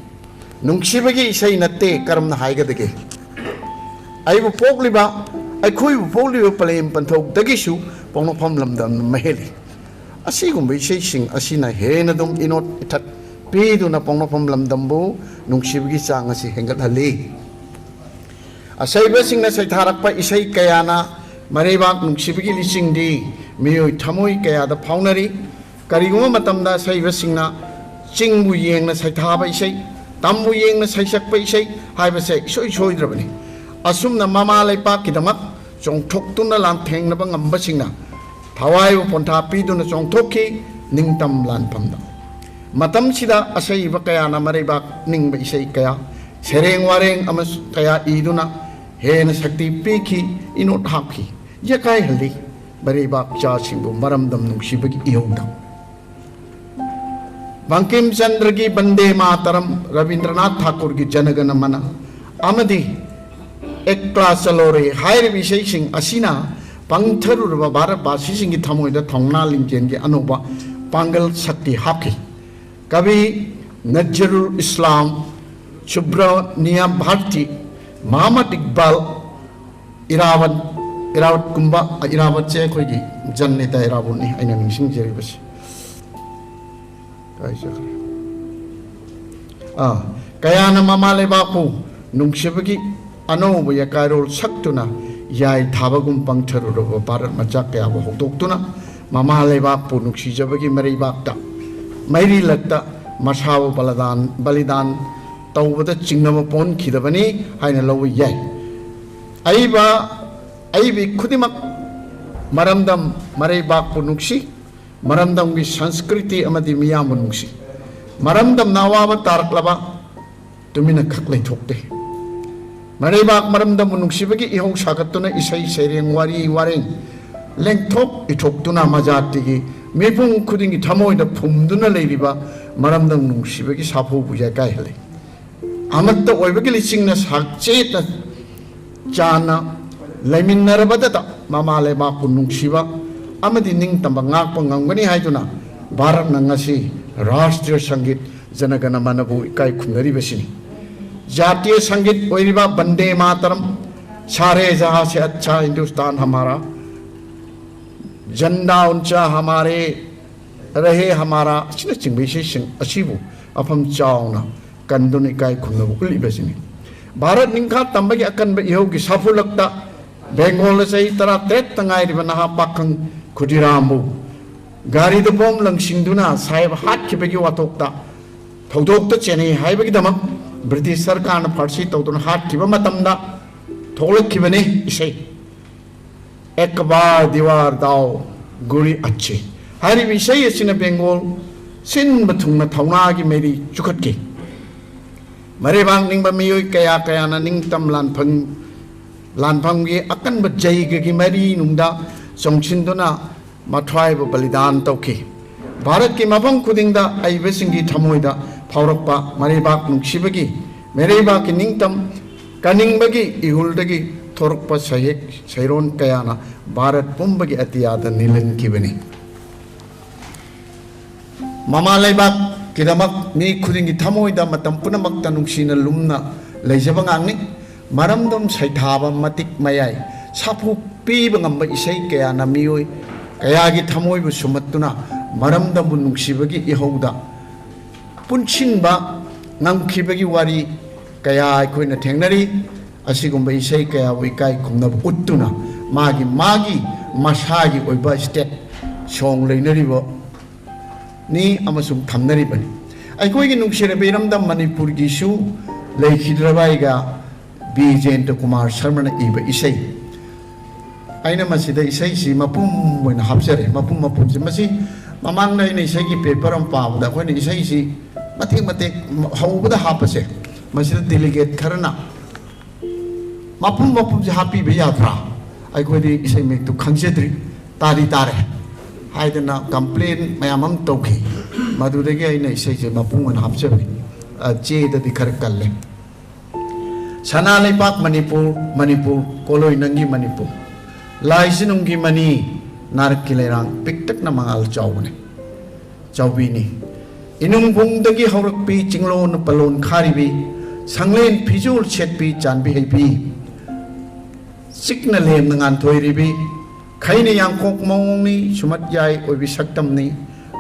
ꯅꯨꯡꯁꯤꯕꯒꯤ ꯏꯁꯩ ꯅꯠꯇꯦ꯫ ꯀꯔꯝꯅ ꯍꯥꯏꯒꯗꯒꯦ? ꯑꯩꯕꯨ ꯄꯣꯛꯂꯤꯕ ꯑꯩꯈꯣꯏꯕꯨ ꯄꯣꯛꯂꯤꯕ ꯄꯂꯦꯝ ꯄꯟꯊꯧꯗꯒꯤꯁꯨ ꯄꯣꯛꯅꯐꯝ ꯂꯝꯗꯝꯅ ꯃꯍꯦꯜꯂꯤ꯫ ꯑꯁꯤꯒꯨꯝꯕ ꯏꯁꯩꯁꯤꯡ ꯑꯁꯤꯅ ꯍꯦꯟꯅ ꯑꯗꯨꯝ ꯏꯅꯣꯠ ꯏꯊꯠ ꯄꯤꯗꯨꯅ ꯄꯣꯛꯅꯐꯝ ꯂꯝꯗꯝꯕꯨ ꯅꯨꯡꯁꯤꯕꯒꯤ ꯆꯥꯡ ꯑꯁꯤ ꯍꯦꯟꯒꯠꯍꯜꯂꯤ꯫ ꯑꯁꯩꯕꯁꯤꯡꯅ ꯁꯩꯊꯥꯔꯛꯄ ꯏꯁꯩ ꯀꯌꯥꯅ ꯃꯔꯩꯕꯥꯛ ꯅꯨꯡꯁꯤꯕꯒꯤ ꯂꯤꯆꯤꯡꯗꯤ ꯃꯤꯑꯣꯏ ꯊꯃꯣꯏ ꯀꯌꯥꯗ ꯐꯥꯎꯅꯔꯤ꯫ ꯀꯔꯤꯒꯨꯝꯕ ꯃꯇꯝꯗ ꯑꯁꯩꯕꯁꯤꯡꯅ ꯆꯤꯡꯕꯨ ꯌꯦꯡꯅ ꯁꯩꯊꯥꯕ ꯏꯁꯩ, ꯇꯝꯕꯨ ꯌꯦꯡꯅ ꯁꯩꯁꯛꯄ ꯏꯁꯩ ꯍꯥꯏꯕꯁꯦ ꯏꯁꯣꯏ ꯁꯣꯏꯗ꯭ꯔꯕꯅꯤ꯫ ꯑꯁꯨꯝꯅ ꯃꯃꯥ ꯂꯩꯄꯥꯛꯀꯤꯗꯃꯛ ꯆꯣꯡꯊꯣꯛꯇꯨꯅ ꯂꯥꯟꯊꯦꯡꯅꯕ ꯉꯝꯕꯁꯤꯡꯅ ꯊꯋꯥꯏꯕꯨ ꯄꯣꯟꯊꯥ ꯄꯤꯗꯨꯅ ꯆꯣꯡꯊꯣꯛꯈꯤ ꯅꯤꯡꯇꯝ ꯂꯥꯟꯐꯝꯗ꯫ ꯃꯇꯝꯁꯤꯗ ꯑꯁꯩꯕ ꯀꯌꯥꯅ ꯃꯔꯩꯕꯥꯛ ꯅꯤꯡꯕ ꯏꯁꯩ ꯀꯌꯥ, ꯁꯩꯔꯦꯡ ꯋꯥꯔꯦꯡ ꯑꯃꯁꯨ ꯀꯌꯥ ꯏꯗꯨꯅ ꯍꯦꯟꯅ ꯁꯛꯇꯤ ꯄꯤꯈꯤ, ꯏꯅꯣꯠ ꯍꯥꯞꯈꯤ, ꯌꯥꯀꯥꯏꯍꯜꯂꯤ ꯃꯔꯩꯕꯥꯛ ꯆꯥꯁꯤꯡꯕꯨ ꯃꯔꯝꯗꯝ ꯅꯨꯡꯁꯤꯕꯒꯤ ꯏꯍꯧꯗ꯫ ꯕꯪꯀꯤꯝ ꯆꯟꯗ꯭ꯔꯒꯤ ꯕꯟꯗꯦ ꯃꯥꯇꯔꯝ, ꯔꯕꯤꯟꯗ꯭ꯔꯅꯥꯊ ꯊꯥꯀꯨꯔꯒꯤ ꯖꯅꯒꯅ ꯃꯅ ꯑꯃꯗꯤ ꯑꯦꯛ ꯀ꯭ꯂꯥ ꯆꯂꯣ ꯔꯦ ꯍꯥꯏꯔꯤꯕ ꯏꯁꯩꯁꯤꯡ ꯑꯁꯤꯅ ꯄꯪꯊꯔꯨꯔꯕ ꯚꯥꯔꯠꯕꯥꯁꯤꯁꯤꯡꯒꯤ ꯊꯃꯣꯏꯗ ꯊꯧꯅꯥ ꯂꯤꯡꯖꯦꯜꯒꯤ ꯑꯅꯧꯕ ꯄꯥꯡꯒꯜ ꯁꯛꯇꯤ ꯍꯥꯞꯈꯤ꯫ ꯀꯕꯤ ꯅꯖꯔꯨꯜ ꯏꯁꯂꯥꯝ, ꯁꯨꯕ꯭ꯔꯅꯤꯌꯥ ꯚꯥꯔꯇꯤ, ꯃꯍꯃꯗ ꯏꯛꯕꯥꯜ, ꯏꯔꯥꯕꯠ, ꯏꯔꯥꯕꯠꯀꯨꯝꯕ, ꯏꯔꯥꯕꯠꯁꯦ ꯑꯩꯈꯣꯏꯒꯤ ꯖꯟꯅꯦꯇꯥ ꯏꯔꯥꯕꯣꯠꯅꯤ ꯑꯩꯅ ꯅꯤꯡꯁꯤꯡꯖꯔꯤꯕꯁꯤ꯫ ꯀꯥꯏ ꯆꯠꯈ꯭ꯔꯦ? ꯑꯥ, ꯀꯌꯥꯅ ꯃꯃꯥ ꯂꯩꯕꯥꯛꯄꯨ ꯅꯨꯡꯁꯤꯕꯒꯤ ꯑꯅꯧꯕ ꯌꯥꯀꯥꯏꯔꯣꯜ ꯁꯛꯇꯨꯅ ꯌꯥꯏ ꯊꯥꯕꯒꯨꯝ ꯄꯪꯊꯔꯨꯔꯕ ꯚꯥꯔꯠ ꯃꯆꯥ ꯀꯌꯥꯕꯨ ꯍꯧꯗꯣꯛꯇꯨꯅ ꯃꯃꯥ ꯂꯩꯕꯥꯛꯄꯨ ꯅꯨꯡꯁꯤꯖꯕꯒꯤ ꯃꯔꯩꯕꯥꯛꯇ ꯃꯩꯔꯤ ꯂꯛꯇ ꯃꯁꯥꯕꯨ ꯕꯂꯤꯗꯥꯟ, ꯕꯂꯤꯗꯥꯟ ꯇꯧꯕꯗ ꯆꯤꯡꯅꯕ ꯄꯣꯛꯍꯟꯈꯤꯗꯕꯅꯤ ꯍꯥꯏꯅ ꯂꯧꯕ ꯌꯥꯏ꯫ ꯑꯏꯕ, ꯑꯏꯕꯤ ꯈꯨꯗꯤꯡꯃꯛ ꯃꯔꯝꯗꯝ ꯃꯔꯩꯕꯥꯛꯄꯨ ꯅꯨꯡꯁꯤ, ꯃꯔꯝꯗꯝꯒꯤ ꯁꯪꯁꯀ꯭ꯔꯤꯇꯤ ꯑꯃꯗꯤ ꯃꯤꯌꯥꯝꯕꯨ ꯅꯨꯡꯁꯤ꯫ ꯃꯔꯝꯗꯝꯅ ꯑꯋꯥꯕ ꯇꯥꯔꯛꯂꯕ ꯇꯨꯃꯤꯟꯅ ꯈꯛ ꯂꯩꯊꯣꯛꯇꯦ꯫ ꯃꯔꯩꯕꯥꯛ ꯃꯔꯝꯗꯝꯕꯨ ꯅꯨꯡꯁꯤꯕꯒꯤ ꯏꯍꯧ ꯁꯥꯒꯠꯇꯨꯅ ꯏꯁꯩ ꯁꯩꯔꯦꯡ, ꯋꯥꯔꯤ ꯋꯥꯔꯦꯡ ꯂꯦꯡꯊꯣꯛ ꯏꯊꯣꯛꯇꯨꯅ ꯃꯖꯥꯇꯤꯒꯤ ꯃꯤꯄꯨꯝ ꯈꯨꯗꯤꯡꯒꯤ ꯊꯃꯣꯏꯗ ꯐꯨꯝꯗꯨꯅ ꯂꯩꯔꯤꯕ ꯃꯔꯝꯗꯝ ꯅꯨꯡꯁꯤꯕꯒꯤ ꯁꯥꯐꯨꯕꯨ ꯌꯥꯏꯀꯥꯏꯍꯜꯂꯤ꯫ ꯑꯃꯠꯇ ꯑꯣꯏꯕꯒꯤ ꯂꯤꯆꯤꯡꯅ ꯁꯥꯛꯆꯦꯠꯅ ꯆꯥꯟꯅ ꯂꯩꯃꯤꯟꯅꯔꯕꯗꯇ ꯃꯃꯥ ꯂꯩꯕꯥꯛꯄꯨ ꯅꯨꯡꯁꯤꯕ ꯑꯃꯗꯤ ꯅꯤꯡꯇꯝꯕ ꯉꯥꯛꯄ ꯉꯝꯒꯅꯤ ꯍꯥꯏꯗꯨꯅ ꯚꯥꯔꯠꯅ ꯉꯁꯤ ꯔꯥꯁꯇ꯭ꯔꯤꯌ ꯁꯪꯒꯤꯠ ꯖꯅꯒꯅ ꯃꯅꯕꯨ ꯏꯀꯥꯏ ꯈꯨꯝꯅꯔꯤꯕꯁꯤꯅꯤ꯫ ꯖꯥꯇꯤꯌ ꯁꯪꯒꯤꯠ ꯑꯣꯏꯔꯤꯕ ꯕꯟꯗꯦ ꯃꯥꯇꯔꯝ, ꯁꯥꯔꯦ ꯖꯍꯥ ꯁꯦ ꯑꯠꯁꯥ ꯍꯤꯟꯗꯨꯁꯇꯥꯟ ꯍꯃꯥꯔꯥ, ꯖꯟꯗꯥ ꯎꯟꯆꯥ ꯍꯃꯥꯔꯦ ꯔꯍꯦ ꯍꯃꯥꯔꯥ ꯑꯁꯤꯅꯆꯤꯡꯕ ꯏꯁꯩꯁꯤꯡ ꯑꯁꯤꯕꯨ ꯃꯐꯝ ꯆꯥꯎꯅ ꯀꯟꯗꯨꯅ ꯏꯀꯥꯏ ꯈꯨꯝꯅꯕ ꯎꯠꯂꯤꯕꯁꯤꯅꯤ꯫ ꯚꯥꯔꯠ ꯅꯤꯡꯈꯥ ꯇꯝꯕꯒꯤ ꯑꯀꯟꯕ ꯏꯍꯧꯒꯤ ꯁꯥꯐꯨꯂꯛꯇ ꯕꯦꯡꯒꯣꯜꯗ ꯆꯍꯤ ꯇꯔꯥꯇꯔꯦꯠꯇ ꯉꯥꯏꯔꯤꯕ ꯅꯍꯥ ꯄꯥꯈꯪ ꯈꯨꯗꯤꯔꯥꯝꯕꯨ ꯒꯥꯔꯤꯗ ꯕꯣꯝ ꯂꯪꯁꯤꯟꯗꯨꯅ ꯁꯥꯍꯦꯕ ꯍꯥꯠꯈꯤꯕꯒꯤ ꯋꯥꯊꯣꯛꯇ ꯊꯧꯗꯣꯛꯇ ꯆꯦꯟꯅꯩ ꯍꯥꯏꯕꯒꯤꯗꯃꯛ ꯕ꯭ꯔꯤꯇꯤꯁ ꯁꯔꯀꯥꯔꯅ ꯐꯥꯔꯁꯤ ꯇꯧꯗꯨꯅ ꯍꯥꯠꯈꯤꯕ ꯃꯇꯝꯗ ꯊꯣꯛꯂꯛꯈꯤꯕꯅꯤ ꯏꯁꯩ ꯑꯦꯛ ꯕꯥꯔ ꯗꯤꯋꯥꯔ ꯗꯥꯎ ꯒꯨꯔꯤ ꯑꯆꯦ ꯍꯥꯏꯔꯤꯕ ꯏꯁꯩ ꯑꯁꯤꯅ ꯕꯦꯡꯒꯣꯜ ꯁꯤꯟꯕ ꯊꯨꯡꯅ ꯊꯧꯅꯥꯒꯤ ꯃꯩꯔꯤ ꯆꯨꯈꯠꯈꯤ꯫ ꯃꯔꯩꯕꯥꯛ ꯅꯤꯡꯕ ꯃꯤꯑꯣꯏ ꯀꯌꯥ ꯀꯌꯥꯅ ꯅꯤꯡꯇꯝ ꯂꯥꯟꯐꯝ, ꯂꯥꯟꯐꯝꯒꯤ ꯑꯀꯟꯕ ꯖꯩꯒꯒꯤ ꯃꯔꯤꯅꯨꯡꯗ ꯆꯣꯡꯁꯤꯟꯗꯨꯅ ꯃꯊ꯭ꯋꯥꯏꯕꯨ ꯕꯂꯤꯗꯥꯟ ꯇꯧꯈꯤ꯫ ꯚꯥꯔꯠꯀꯤ ꯃꯐꯝ ꯈꯨꯗꯤꯡꯗ ꯑꯏꯕꯁꯤꯡꯒꯤ ꯊꯃꯣꯏꯗ ꯐꯥꯎꯔꯛꯄ ꯃꯔꯩꯕꯥꯛ ꯅꯨꯡꯁꯤꯕꯒꯤ, ꯃꯔꯩꯕꯥꯛꯀꯤ ꯅꯤꯡꯇꯝ ꯀꯅꯤꯡꯕꯒꯤ ꯏꯍꯨꯜꯗꯒꯤ ꯊꯣꯔꯛꯄ ꯁꯩꯍꯦꯛ ꯁꯩꯔꯣꯟ ꯀꯌꯥꯅ ꯚꯥꯔꯠ ꯄꯨꯝꯕꯒꯤ ꯑꯇꯤꯌꯥꯗ ꯅꯤꯜꯍꯟꯈꯤꯕꯅꯤ꯫ ꯃꯃꯥ ꯂꯩꯕꯥꯛꯀꯤꯗꯃꯛ ꯃꯤ ꯈꯨꯗꯤꯡꯒꯤ ꯊꯃꯣꯏꯗ ꯃꯇꯝ ꯄꯨꯝꯅꯃꯛꯇ ꯅꯨꯡꯁꯤꯅ ꯂꯨꯝꯅ ꯂꯩꯖꯕ ꯉꯥꯛꯅꯤ꯫ ꯃꯔꯝꯗꯝ ꯁꯩꯊꯥꯕ ꯃꯇꯤꯛ ꯃꯌꯥꯏ ꯁꯥꯐꯨ ꯄꯤꯕ ꯉꯝꯕ ꯏꯁꯩ ꯀꯌꯥꯅ ꯃꯤꯑꯣꯏ ꯀꯌꯥꯒꯤ ꯊꯃꯣꯏꯕꯨ ꯁꯨꯝꯍꯠꯇꯨꯅ ꯃꯔꯝꯗꯝꯕꯨ ꯅꯨꯡꯁꯤꯕꯒꯤ ꯏꯍꯧꯗ ꯄꯨꯟꯁꯤꯟꯕ ꯉꯝꯈꯤꯕꯒꯤ ꯋꯥꯔꯤ ꯀꯌꯥ ꯑꯩꯈꯣꯏꯅ ꯊꯦꯡꯅꯔꯤ꯫ ꯑꯁꯤꯒꯨꯝꯕ ꯏꯁꯩ ꯀꯌꯥꯕꯨ ꯏꯀꯥꯏ ꯈꯨꯝꯅꯕ ꯎꯠꯇꯨꯅ ꯃꯥꯒꯤ ꯃꯥꯒꯤ ꯃꯁꯥꯒꯤ ꯑꯣꯏꯕ ꯁ꯭ꯇꯦꯠ ꯁꯣꯡ ꯂꯩꯅꯔꯤꯕ ꯅꯤ ꯑꯃꯁꯨꯡ ꯊꯝꯅꯔꯤꯕꯅꯤ꯫ ꯑꯩꯈꯣꯏꯒꯤ ꯅꯨꯡꯁꯤꯔꯕ ꯏꯔꯝꯗꯝ ꯃꯅꯤꯄꯨꯔꯒꯤꯁꯨ ꯂꯩꯈꯤꯗ꯭ꯔꯕ ꯑꯩꯒ ꯕꯤ ꯖꯌꯟꯇ ꯀꯨꯃꯥꯔ ꯁꯔꯃꯅ ꯏꯕ ꯏꯁꯩ꯫ ꯑꯩꯅ ꯃꯁꯤꯗ ꯏꯁꯩꯁꯤ ꯃꯄꯨꯝ ꯑꯣꯏꯅ ꯍꯥꯞꯆꯔꯦ꯫ ꯃꯄꯨꯝ ꯃꯄꯨꯝꯁꯤ, ꯃꯁꯤ ꯃꯃꯥꯡꯗ ꯑꯩꯅ ꯏꯁꯩꯒꯤ ꯄꯦꯄꯔ ꯑꯃ ꯄꯥꯕꯗ, ꯑꯩꯈꯣꯏꯅ ꯏꯁꯩꯁꯤ ꯃꯇꯦꯛ ꯃꯇꯦꯛ ꯍꯧꯕꯗ ꯍꯥꯞꯄꯁꯦ, ꯃꯁꯤꯗ ꯗꯦꯂꯤꯒꯦꯠ ꯈꯔꯅ "ꯃꯄꯨꯝ ꯃꯄꯨꯝꯁꯦ ꯍꯥꯞꯄꯤꯕ ꯌꯥꯗ꯭ꯔꯥ? ꯑꯩꯈꯣꯏꯗꯤ ꯏꯁꯩ ꯃꯌꯦꯛꯇꯨ ꯈꯪꯖꯗ꯭ꯔꯤ, ꯇꯥꯗꯤ ꯇꯥꯔꯦ" ꯍꯥꯏꯗꯅ ꯀꯝꯄ꯭ꯂꯦꯟ ꯃꯌꯥꯝ ꯑꯃ ꯇꯧꯈꯤ꯫ ꯃꯗꯨꯗꯒꯤ ꯑꯩꯅ ꯏꯁꯩꯁꯦ ꯃꯄꯨꯝ ꯑꯣꯏꯅ ꯍꯥꯞꯆꯕꯅꯤ꯫ ꯑ, ꯆꯦꯗꯗꯤ ꯈꯔ ꯀꯜꯂꯦ꯫ ꯁꯅꯥ ꯂꯩꯄꯥꯛ ꯃꯅꯤꯄꯨꯔ, ꯃꯅꯤꯄꯨꯔ, ꯀꯣꯂꯣꯏ ꯅꯪꯒꯤ ꯃꯅꯤꯄꯨꯔ꯫ ꯂꯥꯏꯁꯤꯅꯨꯡꯒꯤ ꯃꯅꯤ, ꯅꯥꯔꯛꯀꯤ ꯂꯩꯔꯥꯡ ꯄꯤꯛꯇꯛꯅ ꯃꯉꯥꯜ ꯆꯥꯎꯕꯅꯤ, ꯆꯥꯎꯕꯤꯅꯤ꯫ ꯏꯅꯨꯡꯕꯨꯡꯗꯒꯤ ꯍꯧꯔꯛꯄꯤ ꯆꯤꯡꯂꯣꯟ ꯄꯜꯂꯣꯟ ꯈꯥꯔꯤꯕꯤ, ꯁꯪꯂꯦꯟ ꯐꯤꯖꯣꯜ ꯁꯦꯠꯄꯤ ꯆꯥꯟꯕꯤ ꯍꯩꯕꯤ꯫ ꯆꯤꯛꯅ ꯂꯦꯝꯅ ꯉꯥꯟꯊꯣꯏꯔꯤꯕꯤ, ꯈꯩꯅ ꯌꯥꯡꯀꯣꯛ ꯃꯑꯣꯡꯅꯤ, ꯁꯨꯃꯠ ꯌꯥꯏ ꯑꯣꯏꯕꯤ ꯁꯛꯇꯝꯅꯤ꯫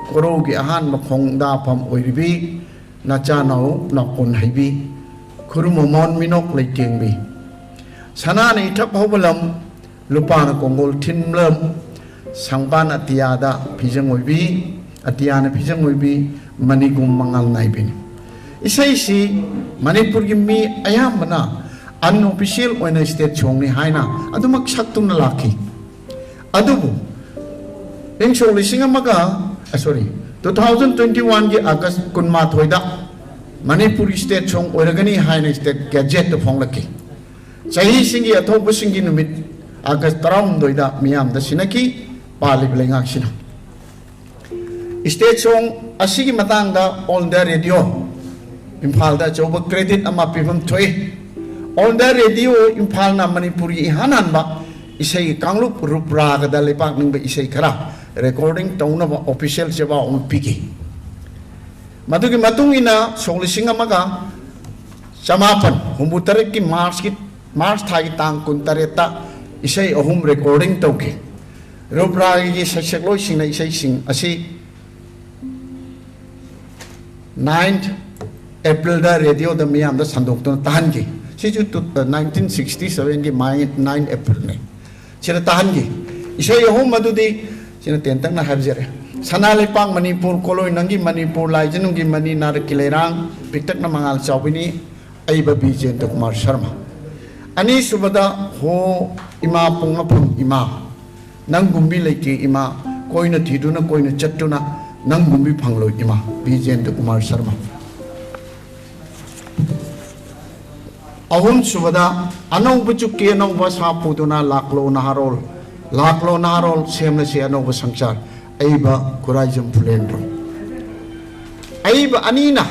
ꯀꯣꯔꯧꯒꯤ ꯑꯍꯥꯟꯕ ꯈꯣꯡꯗꯥꯐꯝ ꯑꯣꯏꯔꯤꯕꯤ, ꯅꯆꯥꯅꯧ ꯅꯥꯎꯀꯣꯟ ꯍꯩꯕꯤ, ꯈꯨꯔꯨ ꯃꯃꯣꯟ ꯃꯤꯅꯣꯛ ꯂꯩꯇꯦꯡꯕꯤ꯫ ꯁꯅꯥꯅ ꯏꯊꯛ ꯍꯧꯕ ꯂꯝ, ꯂꯨꯄꯥꯅ ꯀꯣꯡꯒꯣꯜ ꯊꯤꯟꯕ ꯂꯝ, ꯁꯪꯕꯥꯟ ꯑꯇꯤꯌꯥꯗ ꯐꯤꯖꯪ ꯑꯣꯏꯕꯤ, ꯑꯇꯤꯌꯥꯅ ꯐꯤꯖꯪ ꯑꯣꯏꯕꯤ, ꯃꯅꯤꯒꯨꯝ ꯃꯉꯥꯜ ꯅꯥꯏꯕꯤꯅꯤ꯫ ꯏꯁꯩꯁꯤ ꯃꯅꯤꯄꯨꯔꯒꯤ ꯃꯤ ꯑꯌꯥꯝꯕꯅ unofficial ꯑꯣꯏꯅ state songꯅꯤ ꯍꯥꯏꯅ ꯑꯗꯨꯃꯛ ꯁꯛꯇꯨꯅ ꯂꯥꯛꯈꯤ꯫ ꯑꯗꯨꯕꯨ ꯏꯪ ꯁꯣꯛ ꯂꯤꯁꯤꯡ ꯑꯃꯒ, ꯑ, sorry, two thousand twenty oneꯒꯤ August ꯀꯨꯟꯃꯥꯊꯣꯏꯗ ꯃꯅꯤꯄꯨꯔꯒꯤ state song ꯑꯣꯏꯔꯒꯅꯤ ꯍꯥꯏꯅ state gazetteꯇ ꯐꯣꯡꯂꯛꯈꯤ꯫ ꯆꯍꯤꯁꯤꯡꯒꯤ ꯑꯊꯧꯕꯁꯤꯡꯒꯤ ꯅꯨꯃꯤꯠ August ꯇꯔꯥꯍꯨꯝꯗꯣꯏꯗ ꯃꯤꯌꯥꯝꯗ ꯁꯤꯟꯅꯈꯤ ꯄꯥꯜꯂꯤꯕ ꯂꯩꯉꯥꯛꯁꯤꯅ꯫ State song ꯑꯁꯤꯒꯤ ꯃꯇꯥꯡꯗ All India Radio ꯏꯝꯐꯥꯜꯗ ꯑꯆꯧꯕ credit ꯑꯃ ꯄꯤꯐꯝ ꯊꯣꯛꯏ꯫ All India Radio ꯏꯝꯐꯥꯜꯅ ꯃꯅꯤꯄꯨꯔꯒꯤ ꯏꯍꯥꯟ ꯍꯥꯟꯕ ꯏꯁꯩꯒꯤ ꯀꯥꯡꯂꯨꯞ ꯔꯨꯞ ꯔꯥꯒꯗ ꯂꯩꯄꯥꯛ ꯅꯤꯡꯕ ꯏꯁꯩ ꯈꯔ recording ꯇꯧꯅꯕ official ꯆꯦꯕꯥꯎ ꯑꯃ ꯄꯤꯈꯤ꯫ ꯃꯗꯨꯒꯤ ꯃꯇꯨꯡ ꯏꯟꯅ ꯁꯣꯛ ꯂꯤꯁꯤꯡ ꯑꯃꯒ ꯆꯃꯥꯄꯟ ꯍꯨꯝꯐꯨ ꯇꯔꯦꯠꯀꯤ Marchꯀꯤ, March ꯊꯥꯒꯤ ꯇꯥꯡ ꯀꯨꯟꯇꯔꯦꯠꯇ ꯏꯁꯩ ꯑꯍꯨꯝ recording ꯇꯧꯈꯤ꯫ ꯔꯨꯞ ꯔꯥꯒꯒꯤ ꯁꯩꯁꯛꯂꯣꯏꯁꯤꯡꯅ ꯏꯁꯩꯁꯤꯡ ꯑꯁꯤ ninth Aprilꯗ radioꯗ ꯃꯤꯌꯥꯝꯗ ꯁꯟꯗꯣꯛꯇꯨꯅ ꯇꯥꯍꯟꯈꯤ꯫ ꯁꯤꯁꯨ ꯇꯨ-, nineteen sixty sevenꯒꯤ ꯃꯥꯏ nine Aprilꯅꯤ꯫ ꯁꯤꯗ ꯇꯥꯍꯟꯈꯤ꯫ ꯏꯁꯩ ꯑꯍꯨꯝ ꯑꯗꯨꯗꯤ ꯁꯤꯅ ꯇꯦꯟꯇꯛꯅ ꯍꯥꯏꯖꯔꯦ꯫ ꯁꯅꯥ ꯂꯩꯄꯥꯛ ꯃꯅꯤꯄꯨꯔ ꯀꯣꯂꯣꯏ ꯅꯪꯒꯤ ꯃꯅꯤꯄꯨꯔ ꯂꯥꯏꯖꯅꯨꯡꯒꯤ ꯃꯅꯤ ꯅꯥꯔꯛꯀꯤ ꯂꯩꯔꯥꯡ ꯄꯤꯛꯇꯛꯅ ꯃꯉꯥꯜ ꯆꯥꯎꯕꯤꯅꯤ꯫ ꯑꯩꯕ ꯕꯤꯖꯦꯟꯗ꯭ꯔ ꯀꯨꯃꯥꯔ ꯁꯔꯃ꯫ ꯑꯅꯤꯁꯨꯕꯗ ꯍꯣ ꯏꯃꯥ ꯄꯣꯛꯅꯐꯝ ꯏꯃꯥ, ꯅꯪꯒꯨꯝꯕꯤ ꯂꯩꯇꯦ ꯏꯃꯥ, ꯀꯣꯏꯅ ꯊꯤꯗꯨꯅ ꯀꯣꯏꯅ ꯆꯠꯇꯨꯅ ꯅꯪꯒꯨꯝꯕꯤ ꯐꯪꯂꯣꯏ ꯏꯃꯥ꯫ ꯕꯤꯖꯦꯟꯗ꯭ꯔ ꯀꯨꯃꯥꯔ ꯁꯔꯃ꯫ ꯑꯍꯨꯝꯁꯨꯕꯗ ꯑꯅꯧꯕ ꯆꯨꯛꯀꯤ ꯑꯅꯧꯕ ꯁꯥ ꯄꯨꯗꯨꯅ ꯂꯥꯛꯂꯣ ꯅꯍꯥꯔꯣꯜ, ꯂꯥꯛꯂꯣ ꯅꯍꯥꯔꯣꯜ, ꯁꯦꯝꯂꯁꯤ ꯑꯅꯧꯕ ꯁꯪꯁꯥꯔ꯫ ꯑꯏꯕ ꯈꯨꯔꯥꯏꯖꯝ ꯐꯨꯂꯦꯟꯗ꯭ꯔꯣ꯫ ꯑꯏꯕ ꯑꯅꯤꯅ,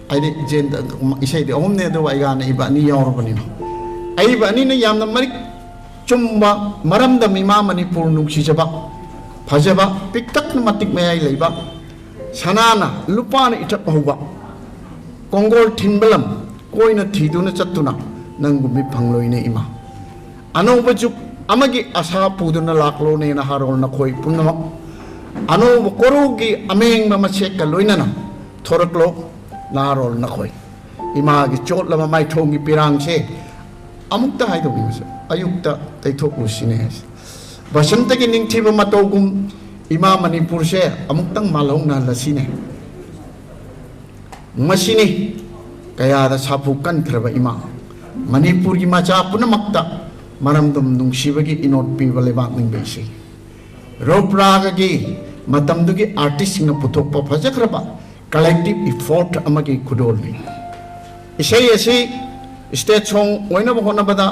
ꯍꯥꯏꯗꯤ ꯖꯦꯟ-, ꯏꯁꯩꯗꯤ ꯑꯍꯨꯝꯅꯦ, ꯑꯗꯨꯕꯨ ꯑꯩꯒꯥꯅ ꯏꯕ ꯑꯅꯤ ꯌꯥꯎꯔꯕꯅꯤꯅ, ꯑꯏꯕ ꯑꯅꯤꯅ ꯌꯥꯝꯅ ꯃꯔꯤꯛ ꯆꯨꯝꯕ, ꯃꯔꯝꯗꯝ ꯏꯃꯥ ꯃꯅꯤꯄꯨꯔ ꯅꯨꯡꯁꯤꯖꯕ, ꯐꯖꯕ, ꯄꯤꯛꯇꯛꯅ ꯃꯇꯤꯛ ꯃꯌꯥꯏ ꯂꯩꯕ, ꯁꯅꯥꯅ ꯂꯨꯄꯥꯅ ꯏꯊꯛ ꯍꯧꯕ, ꯀꯣꯡꯒꯣꯜ ꯊꯤꯟꯕ ꯂꯝ ꯀꯣꯏꯅ ꯊꯤꯗꯨꯅ ꯆꯠꯇꯨꯅ ꯅꯪꯒꯨꯝꯕꯤ ꯐꯪꯂꯣꯏꯅꯦ ꯏꯃꯥ꯫ ꯑꯅꯧꯕ ꯖꯨꯛ ꯑꯃꯒꯤ ꯑꯁꯥ ꯄꯨꯗꯨꯅ ꯂꯥꯛꯂꯣꯅꯦ ꯅꯍꯥꯔꯣꯜ ꯅꯈꯣꯏ ꯄꯨꯝꯅꯃꯛ꯫ ꯑꯅꯧꯕ ꯀꯣꯔꯧꯒꯤ ꯑꯃꯦꯡꯕ ꯃꯁꯦꯛꯀ ꯂꯣꯏꯅꯅ ꯊꯣꯔꯛꯂꯣ ꯅꯍꯥꯔꯣꯜ ꯅꯈꯣꯏ꯫ ꯏꯃꯥꯒꯤ ꯆꯣꯠꯂꯕ ꯃꯥꯏꯊꯣꯡꯒꯤ ꯄꯤꯔꯥꯡꯁꯦ ꯑꯃꯨꯛꯇ ꯍꯥꯏꯗꯣꯛꯅꯤꯡꯕꯁꯦ, ꯑꯌꯨꯛꯇ ꯇꯩꯊꯣꯛꯂꯨꯁꯤꯅꯦ ꯍꯥꯏꯁꯦ꯫ ꯕꯁꯟꯇꯒꯤ ꯅꯤꯡꯊꯤꯕ ꯃꯇꯧꯒꯨꯝ ꯏꯃꯥ ꯃꯅꯤꯄꯨꯔꯁꯦ ꯑꯃꯨꯛꯇꯪ ꯃꯥꯜꯍꯧꯅꯍꯜꯂꯁꯤꯅꯦ꯫ ꯃꯁꯤꯅꯤ ꯀꯌꯥꯗ ꯁꯥꯐꯨ ꯀꯟꯈ꯭ꯔꯕ ꯏꯃꯥ꯫ ꯃꯅꯤꯄꯨꯔꯒꯤ ꯃꯆꯥ ꯄꯨꯝꯅꯃꯛꯇ ꯃꯔꯝꯗꯝ ꯅꯨꯡꯁꯤꯕꯒꯤ ꯏꯅꯣꯠ ꯄꯤꯕ ꯂꯩꯕꯥꯛ ꯅꯤꯡꯕ ꯏꯁꯩ꯫ ꯔꯧꯄ꯭ꯔꯥꯒꯒꯤ ꯃꯇꯝꯗꯨꯒꯤ ꯑꯥꯔꯇꯤꯁꯁꯤꯡꯅ ꯄꯨꯊꯣꯛꯄ ꯐꯖꯈ꯭ꯔꯕ ꯀꯂꯦꯛꯇꯤꯞ ꯏꯐꯣꯔꯠ ꯑꯃꯒꯤ ꯈꯨꯗꯣꯜꯅꯤ꯫ ꯏꯁꯩ ꯑꯁꯤ ꯁ꯭ꯇꯦꯠ ꯁꯣꯡ ꯑꯣꯏꯅꯕ ꯍꯣꯠꯅꯕꯗ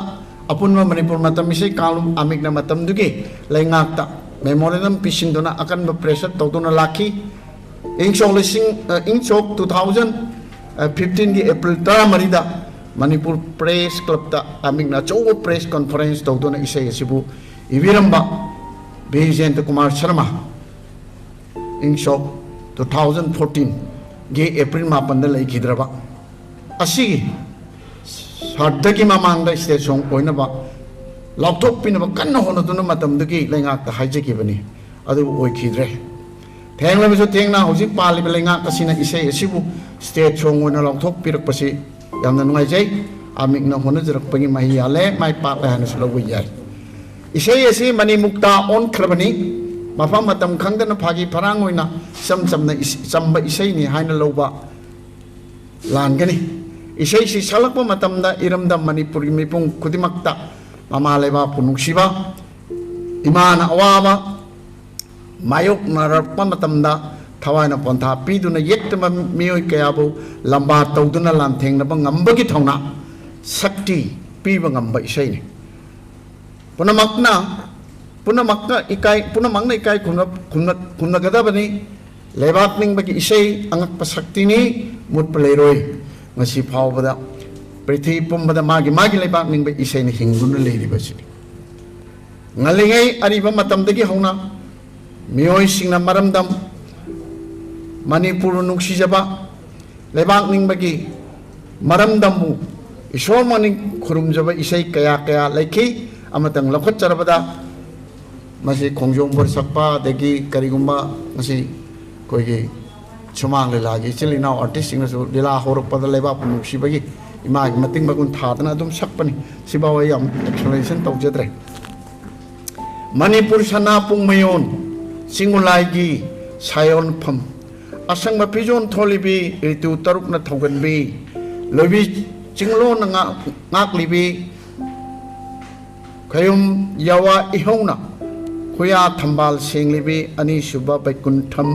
ꯑꯄꯨꯟꯕ ꯃꯅꯤꯄꯨꯔ ꯃꯇꯝ ꯏꯁꯩ ꯀꯥꯡꯂꯨꯞ ꯑꯃꯤꯛꯅ ꯃꯇꯝꯗꯨꯒꯤ ꯂꯩꯉꯥꯛꯇ ꯃꯦꯃꯣꯔꯦꯟꯗꯝ ꯄꯤꯁꯤꯟꯗꯨꯅ ꯑꯀꯟꯕ ꯄ꯭ꯔꯦꯁꯔ ꯇꯧꯗꯨꯅ ꯂꯥꯛꯈꯤ꯫ ꯏꯪ ꯁꯣꯛ ꯂꯤꯁꯤꯡ, ꯑ, ꯏꯪ ꯁꯣꯛ ꯇꯨ ꯊꯥꯎꯖꯟ ꯐꯤꯐꯇꯤꯟꯒꯤ ꯑꯦꯄ꯭ꯔꯤꯜ ꯇꯔꯥꯃꯔꯤꯗ ꯃꯅꯤꯄꯨꯔ ꯄ꯭ꯔꯦꯁ ꯀ꯭ꯂꯕꯇ ꯑꯃꯤꯛꯅ ꯑꯆꯧꯕ ꯄ꯭ꯔꯦꯁ ꯀꯣꯟꯐꯔꯦꯟꯁ ꯇꯧꯗꯨꯅ ꯏꯁꯩ ꯑꯁꯤꯕꯨ ꯏꯕꯤꯔꯝꯕ ꯕꯤꯖꯦꯟꯗ꯭ꯔ ꯀꯨꯃꯥꯔ ꯁꯔꯃ ꯏꯪ ꯁꯣꯛ ꯇꯨ ꯊꯥꯎꯖꯟ ꯐꯣꯔꯇꯤꯟꯒꯤ ꯑꯦꯄ꯭ꯔꯤꯜ ꯃꯥꯄꯟꯗ ꯂꯩꯈꯤꯗ꯭ꯔꯕ ꯑꯁꯤꯒꯤ ꯁꯥꯔꯗꯒꯤ ꯃꯃꯥꯡꯗ ꯁ꯭ꯇꯦꯠ ꯁꯣꯡ ꯑꯣꯏꯅꯕ ꯂꯥꯎꯊꯣꯛꯄꯤꯅꯕ ꯀꯟꯅ ꯍꯣꯠꯅꯗꯨꯅ ꯃꯇꯝꯗꯨꯒꯤ ꯂꯩꯉꯥꯛꯇ ꯍꯥꯏꯖꯈꯤꯕꯅꯤ, ꯑꯗꯨꯕꯨ ꯑꯣꯏꯈꯤꯗ꯭ꯔꯦ꯫ ꯊꯦꯡꯂꯕꯁꯨ ꯊꯦꯡꯅ ꯍꯧꯖꯤꯛ ꯄꯥꯜꯂꯤꯕ ꯂꯩꯉꯥꯛ ꯑꯁꯤꯅ ꯏꯁꯩ ꯑꯁꯤꯕꯨ ꯁ꯭ꯇꯦꯠ ꯁꯣꯡ ꯑꯣꯏꯅ ꯂꯥꯎꯊꯣꯛꯄꯤꯔꯛꯄꯁꯤ ꯌꯥꯝꯅ ꯅꯨꯡꯉꯥꯏꯖꯩ꯫ ꯑꯃꯤꯛꯅ ꯍꯣꯠꯅꯖꯔꯛꯄꯒꯤ ꯃꯍꯩ ꯌꯥꯜꯂꯦ, ꯃꯥꯏ ꯄꯥꯛꯂꯦ ꯍꯥꯏꯅꯁꯨ ꯂꯧꯕ ꯌꯥꯏ꯫ ꯏꯁꯩ ꯑꯁꯤ ꯃꯅꯤꯃꯨꯛꯇ ꯑꯣꯟꯈ꯭ꯔꯕꯅꯤ꯫ ꯃꯐꯝ ꯃꯇꯝ ꯈꯪꯗꯅ ꯐꯥꯒꯤ ꯐꯔꯥꯡ ꯑꯣꯏꯅ ꯏꯆꯝ ꯆꯝꯅ ꯏꯁ-, ꯆꯝꯕ ꯏꯁꯩꯅꯤ ꯍꯥꯏꯅ ꯂꯧꯕ ꯂꯥꯟꯒꯅꯤ꯫ ꯏꯁꯩꯁꯤ ꯁꯛꯂꯛꯄ ꯃꯇꯝꯗ ꯏꯔꯝꯗꯝ ꯃꯅꯤꯄꯨꯔꯒꯤ ꯃꯤꯄꯨꯝ ꯈꯨꯗꯤꯡꯃꯛꯇ ꯃꯃꯥ ꯂꯩꯕꯥꯛꯄꯨ ꯅꯨꯡꯁꯤꯕ, ꯏꯃꯥꯅ ꯑꯋꯥꯕ ꯃꯥꯌꯣꯛꯅꯔꯛꯄ ꯃꯇꯝꯗ ꯊꯋꯥꯏꯅ ꯄꯣꯟꯊꯥ ꯄꯤꯗꯨꯅ ꯌꯦꯛꯇꯕ ꯃꯤꯑꯣꯏ ꯀꯌꯥꯕꯨ ꯂꯝꯕꯥ ꯇꯧꯗꯨꯅ ꯂꯥꯟꯊꯦꯡꯅꯕ ꯉꯝꯕꯒꯤ ꯊꯧꯅꯥ, ꯁꯛꯇꯤ ꯄꯤꯕ ꯉꯝꯕ ꯏꯁꯩꯅꯤ꯫ ꯄꯨꯝꯅꯃꯛꯅ, ꯄꯨꯝꯅꯃꯛꯅ ꯏꯀꯥꯏ, ꯄꯨꯝꯅꯃꯛꯅ ꯏꯀꯥꯏ ꯈꯨꯝꯅ-, ꯈꯨꯝꯅ-, ꯈꯨꯝꯅꯒꯗꯕꯅꯤ꯫ ꯂꯩꯕꯥꯛ ꯅꯤꯡꯕꯒꯤ ꯏꯁꯩ ꯑꯉꯛꯄ ꯁꯛꯇꯤꯅꯤ, ꯃꯨꯠꯄ ꯂꯩꯔꯣꯏ꯫ ꯉꯁꯤ ꯐꯥꯎꯕꯗ ꯄ꯭ꯔꯤꯊꯤꯕꯤ ꯄꯨꯝꯕꯗ ꯃꯥꯒꯤ ꯃꯥꯒꯤ ꯂꯩꯕꯥꯛ ꯅꯤꯡꯕ ꯏꯁꯩꯅ ꯍꯤꯡꯗꯨꯅ ꯂꯩꯔꯤꯕꯁꯤꯅꯤ꯫ ꯉꯜꯂꯤꯉꯩ ꯑꯔꯤꯕ ꯃꯇꯝꯗꯒꯤ ꯍꯧꯅ ꯃꯤꯑꯣꯏꯁꯤꯡꯅ ꯃꯔꯝꯗꯝ ꯃꯅꯤꯄꯨꯔ ꯅꯨꯡꯁꯤꯖꯕ, ꯂꯩꯕꯥꯛ ꯅꯤꯡꯕꯒꯤ ꯃꯔꯝꯗꯝꯕꯨ ꯏꯁꯣꯔ ꯃꯅꯤꯡ ꯈꯨꯔꯨꯝꯖꯕ ꯏꯁꯩ ꯀꯌꯥ ꯀꯌꯥ ꯂꯩꯈꯤ꯫ ꯑꯃꯇꯪ ꯂꯧꯈꯠꯆꯔꯕꯗ, ꯃꯁꯤ ꯈꯣꯡꯖꯣꯝ ꯕꯣꯔ ꯁꯛꯄ, ꯑꯗꯒꯤ ꯀꯔꯤꯒꯨꯝꯕ ꯃꯁꯤ ꯑꯩꯈꯣꯏꯒꯤ ꯁꯨꯃꯥꯡ ꯂꯤꯂꯥꯒꯤ ꯏꯆꯤꯜ ꯏꯅꯥꯎ ꯑꯥꯔꯇꯤꯁꯁꯤꯡꯅꯁꯨ ꯂꯤꯂꯥ ꯍꯧꯔꯛꯄꯗ ꯂꯩꯕꯥꯛꯄꯨ ꯅꯨꯡꯁꯤꯕꯒꯤ ꯏꯃꯥꯒꯤ ꯃꯇꯤꯡ ꯃꯒꯨꯟ ꯊꯥꯗꯅ ꯑꯗꯨꯝ ꯁꯛꯄꯅꯤ꯫ ꯁꯤꯐꯥꯎ ꯑꯩ ꯌꯥꯝ ꯑꯦꯛꯁꯄ꯭ꯂꯦꯅꯦꯁꯟ ꯇꯧꯖꯗ꯭ꯔꯦ꯫ ꯃꯅꯤꯄꯨꯔ ꯁꯅꯥ ꯄꯨꯡꯃꯌꯣꯟ, ꯆꯤꯡꯒꯨꯂꯥꯏꯒꯤ ꯁꯥꯌꯣꯟꯐꯝ, ꯑꯁꯪꯕ ꯐꯤꯖꯣꯜ ꯊꯣꯜꯂꯤꯕꯤ, ꯔꯤꯇꯨ ꯇꯔꯨꯛꯅ ꯊꯧꯒꯟꯕꯤ, ꯂꯣꯏꯕꯤ ꯆꯤꯡꯂꯣꯟꯅ ꯉꯥꯛ-, ꯉꯥꯛꯂꯤꯕꯤ, ꯈꯌꯨꯝ ꯌꯥꯋꯥ ꯏꯍꯧꯅ ꯈꯨꯌꯥ ꯊꯝꯕꯥꯜ ꯁꯦꯡꯂꯤꯕꯤ, ꯑꯅꯤꯁꯨꯕ ꯕꯩꯀꯨꯟꯊꯝ,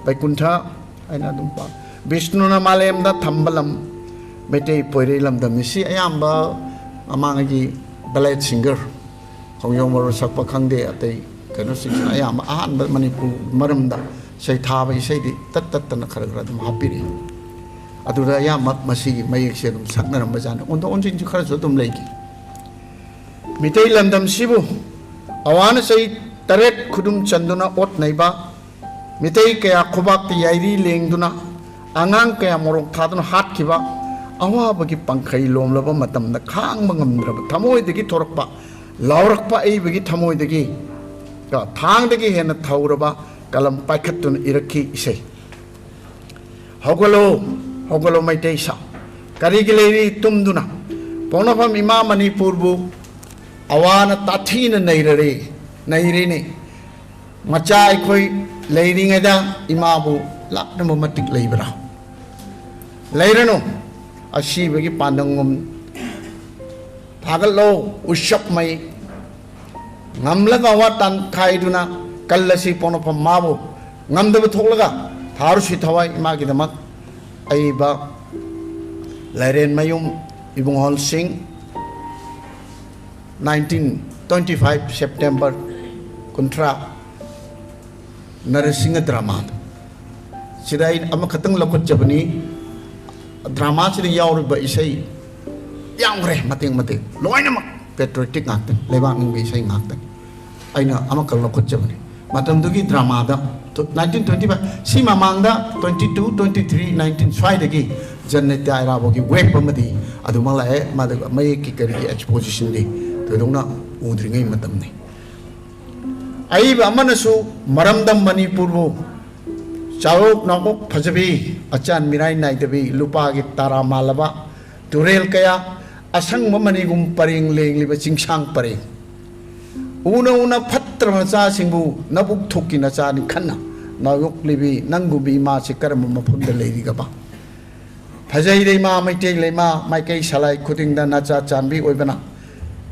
ꯕꯩꯀꯨꯟꯊ ꯍꯥꯏꯅ ꯑꯗꯨꯝ ꯄꯥ-, ꯕꯤꯁꯅꯨꯅ ꯃꯥꯂꯦꯝꯗ ꯊꯝꯕ ꯂꯝ, ꯃꯩꯇꯩ ꯄꯣꯏꯔꯩ ꯂꯝꯗꯝꯅꯤ꯫ ꯁꯤ ꯑꯌꯥꯝꯕ ꯃꯃꯥꯡꯉꯩꯒꯤ ꯕꯦꯂꯦꯠ ꯁꯤꯡꯒꯔ, ꯈꯣꯡꯖꯣꯝ ꯕꯣꯔ ꯁꯛꯄ ꯈꯪꯗꯦ, ꯑꯇꯩ ꯀꯩꯅꯣꯁꯤꯡꯁꯤꯅ ꯑꯌꯥꯝꯕ ꯑꯍꯥꯟꯕ ꯃꯅꯤꯄꯨꯔ ꯃꯔꯝꯗ ꯏꯁꯩ ꯊꯥꯕ ꯏꯁꯩꯗꯤ ꯇꯠ ꯇꯠꯇꯅ ꯈꯔ ꯈꯔ ꯑꯗꯨꯝ ꯍꯥꯞꯄꯤꯔꯛꯏ꯫ ꯑꯗꯨꯗ ꯑꯌꯥꯝꯕ ꯃꯁꯤꯒꯤ ꯃꯌꯦꯛꯁꯦ ꯑꯗꯨꯝ ꯁꯛꯅꯔꯝꯕ ꯖꯥꯠꯅꯤ꯫ ꯑꯣꯟꯊꯣꯛ ꯑꯣꯟꯁꯤꯟꯁꯨ ꯈꯔꯁꯨ ꯑꯗꯨꯝ ꯂꯩꯈꯤ꯫ ꯃꯤꯇꯩ ꯂꯝꯗꯝꯁꯤꯕꯨ ꯑꯋꯥꯅ ꯆꯍꯤ ꯇꯔꯦꯠ ꯈꯨꯗꯨꯝ ꯆꯟꯗꯨꯅ ꯑꯣꯠ ꯅꯩꯕ, ꯃꯤꯇꯩ ꯀꯌꯥ ꯈꯨꯕꯥꯛꯇ ꯌꯥꯏꯔꯤ ꯂꯦꯡꯗꯨꯅ, ꯑꯉꯥꯡ ꯀꯌꯥ ꯃꯣꯔꯣꯛ ꯊꯥꯗꯨꯅ ꯍꯥꯠꯈꯤꯕ, ꯑꯋꯥꯕꯒꯤ ꯄꯪꯈꯩ ꯂꯣꯝꯂꯕ ꯃꯇꯝꯗ ꯈꯥꯡꯕ ꯉꯝꯗ꯭ꯔꯕ ꯊꯃꯣꯏꯗꯒꯤ ꯊꯣꯔꯛꯄ, ꯂꯥꯎꯔꯛꯄ ꯑꯏꯕꯒꯤ ꯊꯃꯣꯏꯗꯒꯤ, ꯊꯥꯡꯗꯒꯤ ꯍꯦꯟꯅ ꯊꯧꯔꯕ ꯀꯂꯝ ꯄꯥꯏꯈꯠꯇꯨꯅ ꯏꯔꯛꯈꯤ ꯏꯁꯩ꯫ ꯍꯧꯒꯠꯂꯣ, ꯍꯧꯒꯠꯂꯣ ꯃꯩꯇꯩ ꯁꯥ, ꯀꯔꯤꯒꯤ ꯂꯩꯔꯤ ꯇꯨꯝꯗꯨꯅ? ꯄꯣꯛꯅꯐꯝ ꯏꯃꯥ ꯃꯅꯤꯄꯨꯔꯕꯨ ꯑꯋꯥꯅ ꯇꯥꯊꯤꯅ ꯅꯩꯔꯔꯦ, ꯅꯩꯔꯦꯅꯦ꯫ ꯃꯆꯥ ꯑꯩꯈꯣꯏ ꯂꯩꯔꯤꯉꯩꯗ ꯏꯃꯥꯕꯨ ꯂꯥꯛꯅꯕ ꯃꯇꯤꯛ ꯂꯩꯕ꯭ꯔꯥ? ꯂꯩꯔꯅꯨ꯫ ꯑꯁꯤꯕꯒꯤ ꯄꯥꯟꯗꯝꯒꯨꯝ ꯊꯥꯒꯠꯂꯣ꯫ ꯎꯁꯞ ꯃꯩ ꯉꯝꯂꯒ ꯋꯥ ꯇꯥꯟꯈꯥꯏꯗꯨꯅ ꯀꯜꯂꯁꯤ꯫ ꯄꯣꯛꯅꯐꯝ ꯃꯥꯕꯨ ꯉꯝꯗꯕ ꯊꯣꯛꯂꯒ ꯊꯥꯔꯨꯁꯤ ꯊꯋꯥꯏ ꯏꯃꯥꯒꯤꯗꯃꯛ꯫ ꯑꯏꯕ ꯂꯥꯏꯔꯦꯟꯃꯌꯨꯝ ꯏꯕꯨꯡꯉꯣꯜ ꯁꯤꯡ, nineteen twenty five September ꯀꯨꯟꯊ꯭ꯔꯥ꯫ ꯅꯔꯁꯤꯡꯍ ꯗ꯭ꯔꯃꯥꯗ꯫ ꯁꯤꯗ ꯑꯩ ꯑꯃꯈꯛꯇꯪ ꯂꯧꯈꯠꯆꯕꯅꯤ꯫ ꯗ꯭ꯔꯃꯥꯁꯤꯗ ꯌꯥꯎꯔꯤꯕ ꯏꯁꯩ ꯌꯥꯝꯈ꯭ꯔꯦ, ꯃꯇꯦꯛ ꯃꯇꯦꯛ, ꯂꯣꯏꯅꯃꯛ ꯄꯦꯇ꯭ꯔꯣꯏꯇꯤꯛ ꯉꯥꯛꯇꯅꯤ, ꯂꯩꯕꯥꯛ ꯅꯤꯡꯕ ꯏꯁꯩ ꯉꯥꯛꯇꯅꯤ꯫ ꯑꯩꯅ ꯑꯃꯈꯛ ꯂꯧꯈꯠꯆꯕꯅꯤ꯫ ꯃꯇꯝꯗꯨꯒꯤ ꯗ꯭ꯔꯃꯥꯗ, nineteen twenty five, ꯁꯤ ꯃꯃꯥꯡꯗ twenty two, twenty three, nineteen ꯁ꯭ꯋꯥꯏꯗꯒꯤ ꯖꯟꯅꯦꯇꯥ ꯏꯔꯥꯕꯣꯠꯀꯤ ꯋꯦꯕ ꯑꯃꯗꯤ ꯑꯗꯨꯃꯛ ꯂꯥꯛꯑꯦ꯫ ꯃꯗꯨꯒ ꯃꯌꯦꯛꯀꯤ ꯀꯔꯤꯒꯤ ꯑꯦꯛꯁꯄꯣꯖꯤꯁꯟꯗꯤ ꯊꯣꯏꯗꯣꯛꯅ ꯎꯗ꯭ꯔꯤꯉꯩ ꯃꯇꯝꯅꯤ꯫ ꯑꯏꯕ ꯑꯃꯅꯁꯨ ꯃꯔꯝꯗꯝ ꯃꯅꯤꯄꯨꯔꯕꯨ ꯆꯥꯎꯔꯣꯛ ꯅꯥꯎꯔꯣꯛ ꯐꯖꯕꯤ, ꯑꯆꯥꯟ ꯃꯤꯔꯥꯏ ꯅꯥꯏꯗꯕꯤ, ꯂꯨꯄꯥꯒꯤ ꯇꯔꯥ ꯃꯥꯜꯂꯕ ꯇꯨꯔꯦꯜ ꯀꯌꯥ, ꯑꯁꯪꯕ ꯃꯅꯤꯒꯨꯝ ꯄꯔꯦꯡ ꯂꯦꯡꯂꯤꯕ ꯆꯤꯡꯁꯥꯡ ꯄꯔꯦꯡ, ꯎꯅ ꯎꯅ ꯐꯠꯇ꯭ꯔꯕ ꯅꯆꯥꯁꯤꯡꯕꯨ ꯅꯕꯨꯛ ꯊꯣꯛꯀꯤ ꯅꯆꯥꯅꯤ ꯈꯟꯅ ꯅꯥꯎꯌꯣꯛꯂꯤꯕꯤ ꯅꯪꯒꯨꯝꯕꯤ ꯏꯃꯥꯁꯤ ꯀꯔꯝꯕ ꯃꯐꯝꯗ ꯂꯩꯔꯤꯒꯕ? ꯐꯖꯩꯗ ꯏꯃꯥ, ꯃꯩꯇꯩ ꯂꯩꯃꯥ, ꯃꯥꯏꯀꯩ ꯁꯂꯥꯏ ꯈꯨꯗꯤꯡꯗ ꯅꯆꯥ ꯆꯥꯟꯕꯤ ꯑꯣꯏꯕꯅ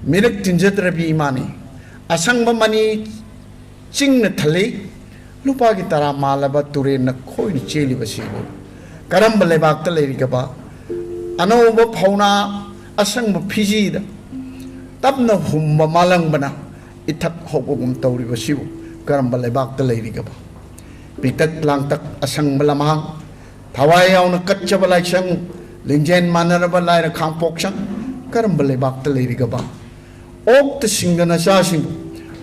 ꯃꯤꯔꯛ ꯇꯤꯟꯖꯗ꯭ꯔꯕꯤ ꯏꯃꯥꯅꯤ꯫ ꯑꯁꯪꯕ ꯃꯅꯤ ꯆꯤꯡꯅ ꯊꯜꯂꯤ, ꯂꯨꯄꯥꯒꯤ ꯇꯔꯥ ꯃꯥꯜꯂꯕ ꯇꯨꯔꯦꯟꯅ ꯈꯣꯏꯅ ꯆꯦꯜꯂꯤꯕꯁꯤꯕꯨ ꯀꯔꯝꯕ ꯂꯩꯕꯥꯛꯇ ꯂꯩꯔꯤꯒꯕ? ꯑꯅꯧꯕ ꯐꯧꯅꯥ ꯑꯁꯪꯕ ꯐꯤꯖꯤꯗ ꯇꯞꯅ ꯍꯨꯝꯕ ꯃꯥꯂꯪꯕꯅ ꯏꯊꯛ ꯍꯧꯕꯒꯨꯝ ꯇꯧꯔꯤꯕꯁꯤꯕꯨ ꯀꯔꯝꯕ ꯂꯩꯕꯥꯛꯇ ꯂꯩꯔꯤꯒꯕ? ꯄꯤꯛꯇꯛ ꯂꯥꯡꯇꯛ ꯑꯁꯪꯕ ꯂꯃꯥꯡ, ꯊꯋꯥꯏ ꯌꯥꯎꯅ ꯀꯠꯆꯕ ꯂꯥꯏꯁꯪ, ꯂꯤꯡꯖꯦꯜ ꯃꯥꯟꯅꯔꯕ ꯂꯥꯏꯔ ꯈꯥꯡꯄꯣꯛꯁꯪ, ꯀꯔꯝꯕ ꯂꯩꯕꯥꯛꯇ ꯂꯩꯔꯤꯒꯕ? ꯑꯣꯛꯇ ꯁꯤꯡꯗ ꯅꯆꯥꯁꯤꯡꯕꯨ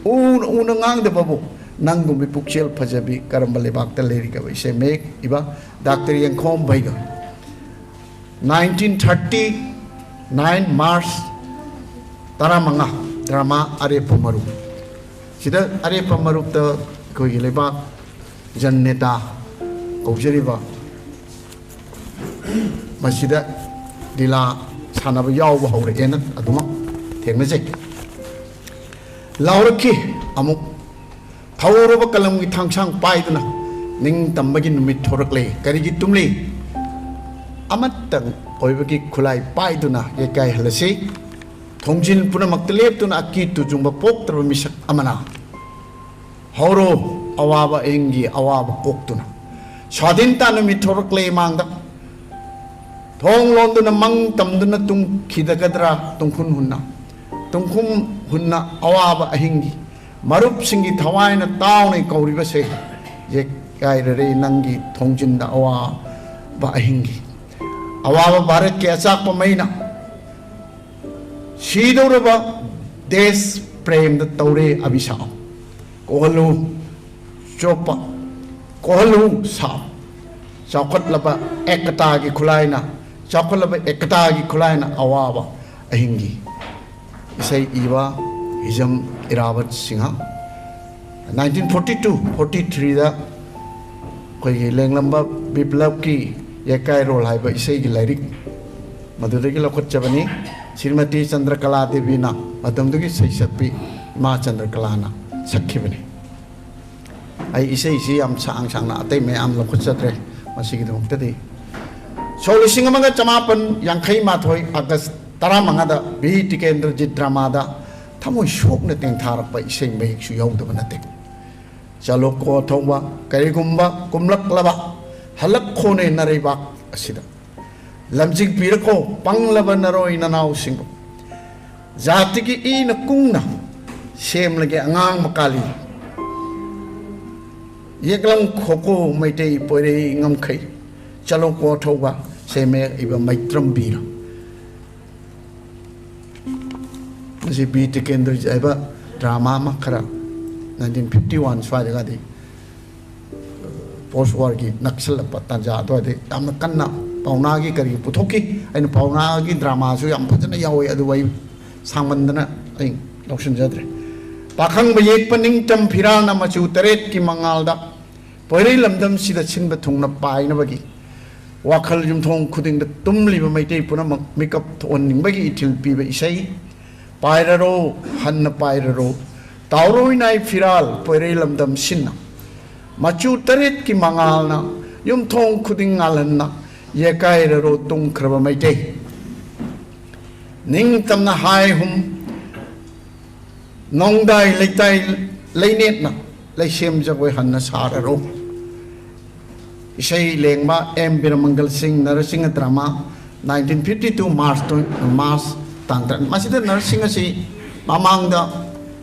ꯎꯅ ꯎꯅ ꯉꯥꯡꯗꯕꯕꯨ ꯅꯪꯒꯨꯝꯕꯤ ꯄꯨꯛꯆꯦꯜ ꯐꯖꯕꯤ ꯀꯔꯝꯕ ꯂꯩꯕꯥꯛꯇ ꯂꯩꯔꯤꯒꯕ? ꯏꯁꯩ ꯃꯌꯦꯛ ꯏꯕ ꯗꯥꯛꯇꯔ ꯌꯦꯡꯈꯣꯝ ꯚꯩꯒ꯫ Nineteen thirty nine March ꯇꯔꯥꯃꯉꯥ, ꯗ꯭ꯔꯃꯥ ꯑꯔꯦꯞꯄ ꯃꯔꯨꯞ꯫ ꯁꯤꯗ ꯑꯔꯦꯞꯄ ꯃꯔꯨꯞꯇ ꯑꯩꯈꯣꯏꯒꯤ ꯂꯩꯕꯥꯛ ꯖꯟ ꯅꯦꯇꯥ ꯀꯧꯖꯔꯤꯕ ꯃꯁꯤꯗ ꯂꯤꯂꯥ ꯁꯥꯟꯅꯕ ꯌꯥꯎꯕ ꯍꯧꯔꯛꯑꯦꯅ ꯑꯗꯨꯃꯛ ꯊꯦꯡꯅꯖꯩ꯫ ꯂꯥꯎꯔꯛꯈꯤ ꯑꯃꯨꯛ ꯊꯧꯔꯕ ꯀꯂꯝꯒꯤ ꯊꯥꯡꯁꯥꯡ ꯄꯥꯏꯗꯨꯅ ꯅꯤꯡꯇꯝꯕꯒꯤ ꯅꯨꯃꯤꯠ ꯊꯣꯔꯛꯂꯦ꯫ ꯀꯔꯤꯒꯤ ꯇꯨꯝꯂꯤ? ꯑꯃꯠꯇ ꯑꯣꯏꯕꯒꯤ ꯈꯨꯠꯂꯥꯏ ꯄꯥꯏꯗꯨꯅ ꯌꯩꯀꯥꯏꯍꯜꯂꯁꯤ꯫ ꯊꯣꯡꯖꯤꯜ ꯄꯨꯝꯅꯃꯛꯇ ꯂꯦꯞꯇꯨꯅ ꯑꯀꯤ ꯇꯨꯖꯨꯡꯕ ꯄꯣꯛꯇ꯭ꯔꯕ ꯃꯤꯁꯛ ꯑꯃꯅ ꯍꯧꯔꯣ, ꯑꯋꯥꯕ ꯑꯍꯤꯡꯒꯤ ꯑꯋꯥꯕ ꯀꯣꯛꯇꯨꯅ꯫ ꯁ꯭ꯋꯥꯙꯤꯟꯇꯥ ꯅꯨꯃꯤꯠ ꯊꯣꯔꯛꯂꯦ ꯏꯃꯥꯡꯗ꯫ ꯊꯣꯡ ꯂꯣꯟꯗꯨꯅ ꯃꯪ ꯇꯝꯗꯨꯅ ꯇꯨꯝꯈꯤꯗꯒꯗ꯭ꯔꯥ ꯇꯨꯡꯈꯨꯟ ꯍꯨꯟꯅ, ꯇꯨꯡꯈꯨꯝ ꯍꯨꯟꯅ ꯑꯋꯥꯕ ꯑꯍꯤꯡꯒꯤ ꯃꯔꯨꯞꯁꯤꯡꯒꯤ ꯊꯋꯥꯏꯅ ꯇꯥꯎꯅ ꯀꯧꯔꯤꯕꯁꯦ꯫ ꯌꯦꯛꯀꯥꯏꯔꯔꯦ ꯅꯪꯒꯤ ꯊꯣꯡꯖꯤꯟꯗ ꯑꯋꯥꯕ ꯑꯍꯤꯡꯒꯤ꯫ ꯑꯋꯥꯕ ꯚꯥꯔꯠꯀꯤ ꯑꯆꯥꯛꯄ ꯃꯩꯅ ꯁꯤꯗꯧꯔꯕ ꯗꯦꯁ ꯄ꯭ꯔꯦꯝꯗ ꯇꯧꯔꯦ ꯑꯚꯤꯁꯥꯞ꯫ ꯀꯣꯍꯜꯂꯨ ꯆꯣꯞꯄ, ꯀꯣꯍꯜꯂꯨ ꯁꯥꯞ꯫ ꯆꯥꯎꯈꯠꯂꯕ ꯑꯦꯀꯇꯥꯒꯤ ꯈꯨꯂꯥꯏꯅ, ꯆꯥꯎꯈꯠꯂꯕ ꯑꯦꯀꯇꯥꯒꯤ ꯈꯨꯂꯥꯏꯅ ꯑꯋꯥꯕ ꯑꯍꯤꯡꯒꯤ꯫ ꯏꯁꯩ ꯏꯕ ꯍꯤꯖꯝ Irabat Singh. Nineteen forty two forty ꯊ꯭ꯔꯤꯗ ꯑꯩꯈꯣꯏꯒꯤ ꯂꯦꯡꯂꯝꯕ ꯕꯤꯄ꯭ꯂꯕꯀꯤ ꯌꯩꯀꯥꯏꯔꯣꯜ ꯍꯥꯏꯕ ꯏꯁꯩꯒꯤ ꯂꯥꯏꯔꯤꯛ ꯃꯗꯨꯗꯒꯤ ꯂꯧꯈꯠꯆꯕꯅꯤ꯫ ꯁ꯭ꯔꯤꯃꯇꯤ ꯆꯟꯗ꯭ꯔꯀꯂꯥ ꯗꯦꯕꯤꯅ, ꯃꯇꯝꯗꯨꯒꯤ ꯁꯩꯁꯛꯄꯤ ꯏꯃꯥ ꯆꯟꯗ꯭ꯔꯀꯂꯥꯅ ꯁꯛꯈꯤꯕꯅꯤ꯫ ꯑꯩ ꯏꯁꯩꯁꯤ ꯌꯥꯝ ꯁꯥꯡ ꯁꯥꯡꯅ ꯑꯇꯩ ꯃꯌꯥꯝ ꯂꯧꯈꯠꯆꯗ꯭ꯔꯦ ꯃꯁꯤꯒꯤꯗꯃꯛꯇꯗꯤ꯫ ꯁꯣꯛ ꯂꯤꯁꯤꯡ ꯑꯃꯒ ꯆꯃꯥꯄꯟ ꯌꯥꯡꯈꯩ ꯃꯥꯊꯣꯏ ꯑꯥꯒꯁ ꯇꯔꯥꯃꯉꯥꯗ ꯚꯤ ꯇꯤꯀꯦꯟꯗ꯭ꯔꯖꯤꯠ ꯗ꯭ꯔꯃꯥꯗ ꯊꯃꯣꯏ ꯁꯣꯛꯅ ꯇꯦꯡꯊꯥꯔꯛꯄ ꯏꯁꯩ ꯃꯌꯦꯛꯁꯨ ꯌꯥꯎꯗꯕ ꯅꯠꯇꯦ꯫ ꯆꯠꯂꯣꯀꯣ ꯊꯧꯕ, ꯀꯔꯤꯒꯨꯝꯕ ꯀꯨꯝꯂꯛꯂꯕ ꯍꯜꯂꯛꯈꯣꯅꯦ ꯅꯔꯩꯕꯥꯛ ꯑꯁꯤꯗ꯫ ꯂꯝꯖꯤꯡꯕꯤꯔꯀꯣ ꯄꯪꯂꯕ ꯅꯔꯣꯏ ꯅꯅꯥꯎꯁꯤꯡꯕꯨ꯫ ꯖꯥꯇꯤꯒꯤ ꯏꯅ ꯀꯨꯡꯅ ꯁꯦꯝꯂꯒꯦ ꯑꯉꯥꯡꯕ ꯀꯥꯂꯤ꯫ ꯌꯦꯛꯂꯝ ꯈꯣꯀꯣ ꯃꯩꯇꯩ ꯄꯣꯏꯔꯩ ꯉꯝꯈꯩ꯫ ꯆꯠꯂꯣꯀꯣ ꯊꯧꯕ ꯁꯦꯝꯃꯦ ꯏꯕ ꯃꯩꯇ꯭ꯔꯝꯕꯤꯅ꯫ ꯃꯁꯤ ꯕꯤ ꯇꯤꯀꯦꯟꯗ꯭ꯔꯖꯤꯠ ꯍꯥꯏꯕ ꯗ꯭ꯔꯃꯥ ꯑꯃ ꯈꯔ ꯅꯥꯏꯟꯇꯤꯟ ꯐꯤꯐꯇꯤ ꯋꯥꯟ ꯁ꯭ꯋꯥꯏꯗꯒꯗꯤ ꯄꯣꯁ ꯋꯥꯔꯒꯤ ꯅꯛꯁꯜꯂꯛꯄ ꯇꯥꯟꯖꯥ ꯑꯗꯨꯋꯥꯏꯗ ꯌꯥꯝꯅ ꯀꯟꯅ ꯄꯥꯎꯅꯥꯒꯤ ꯀꯔꯤꯒꯤ ꯄꯨꯊꯣꯛꯈꯤ꯫ ꯑꯩꯅ ꯄꯥꯎꯅꯥꯒꯤ ꯗ꯭ꯔꯃꯥꯁꯨ ꯌꯥꯝ ꯐꯖꯅ ꯌꯥꯎꯋꯤ, ꯑꯗꯨꯕꯨ ꯑꯩ ꯁꯥꯡꯃꯟꯗꯅ ꯑꯩ ꯂꯧꯁꯤꯟꯖꯗ꯭ꯔꯦ꯫ ꯄꯥꯈꯪꯕ ꯌꯦꯛꯄ ꯅꯤꯡꯇꯝ ꯐꯤꯔꯥꯜꯅ ꯃꯆꯨ ꯇꯔꯦꯠꯀꯤ ꯃꯉꯥꯜꯗ ꯄꯣꯏꯔꯩ ꯂꯝꯗꯝꯁꯤꯗ ꯁꯤꯟꯕ ꯊꯨꯡꯅ ꯄꯥꯏꯅꯕꯒꯤ ꯋꯥꯈꯜ ꯌꯨꯝꯊꯣꯡ ꯈꯨꯗꯤꯡꯗ ꯇꯨꯝꯂꯤꯕ ꯃꯩꯇꯩ ꯄꯨꯝꯅꯃꯛ ꯃꯤꯀꯞ ꯊꯣꯛꯍꯟꯅꯤꯡꯕꯒꯤ ꯏꯊꯤꯜ ꯄꯤꯕ ꯏꯁꯩ꯫ ꯄꯥꯏꯔꯔꯣ, ꯍꯟꯅ ꯄꯥꯏꯔꯔꯣ, ꯇꯥꯎꯔꯣꯏ ꯅꯥꯏ ꯐꯤꯔꯥꯜ ꯄꯣꯏꯔꯩ ꯂꯝꯗꯝ ꯁꯤꯟꯅ, ꯃꯆꯨ ꯇꯔꯦꯠꯀꯤ ꯃꯉꯥꯜꯅ ꯌꯨꯝꯊꯣꯡ ꯈꯨꯗꯤꯡ ꯉꯥꯜꯍꯟꯅ, ꯌꯦꯀꯥꯏꯔꯔꯣ ꯇꯨꯝꯈ꯭ꯔꯕ ꯃꯩꯇꯩ꯫ ꯅꯤꯡꯇꯝꯅ ꯍꯥꯏꯍꯨꯝ, ꯅꯣꯡꯗꯥꯏ ꯂꯩꯇꯥꯏ ꯂꯩꯅꯦꯠꯅ, ꯂꯩꯁꯦꯝ ꯖꯒꯣꯏ ꯍꯟꯅ ꯁꯥꯔꯔꯣ꯫ ꯏꯁꯩ ꯂꯦꯡꯕ ꯑꯦꯝ ꯕꯤꯔꯃꯪꯒꯜ ꯁꯤꯡ, Narasimha drama, nineteen fifty two March twenty, March ꯇꯥꯡ ꯇꯔꯥ꯫ ꯃꯁꯤꯗ ꯅꯔꯁꯤꯡ ꯑꯁꯤ ꯃꯃꯥꯡꯗ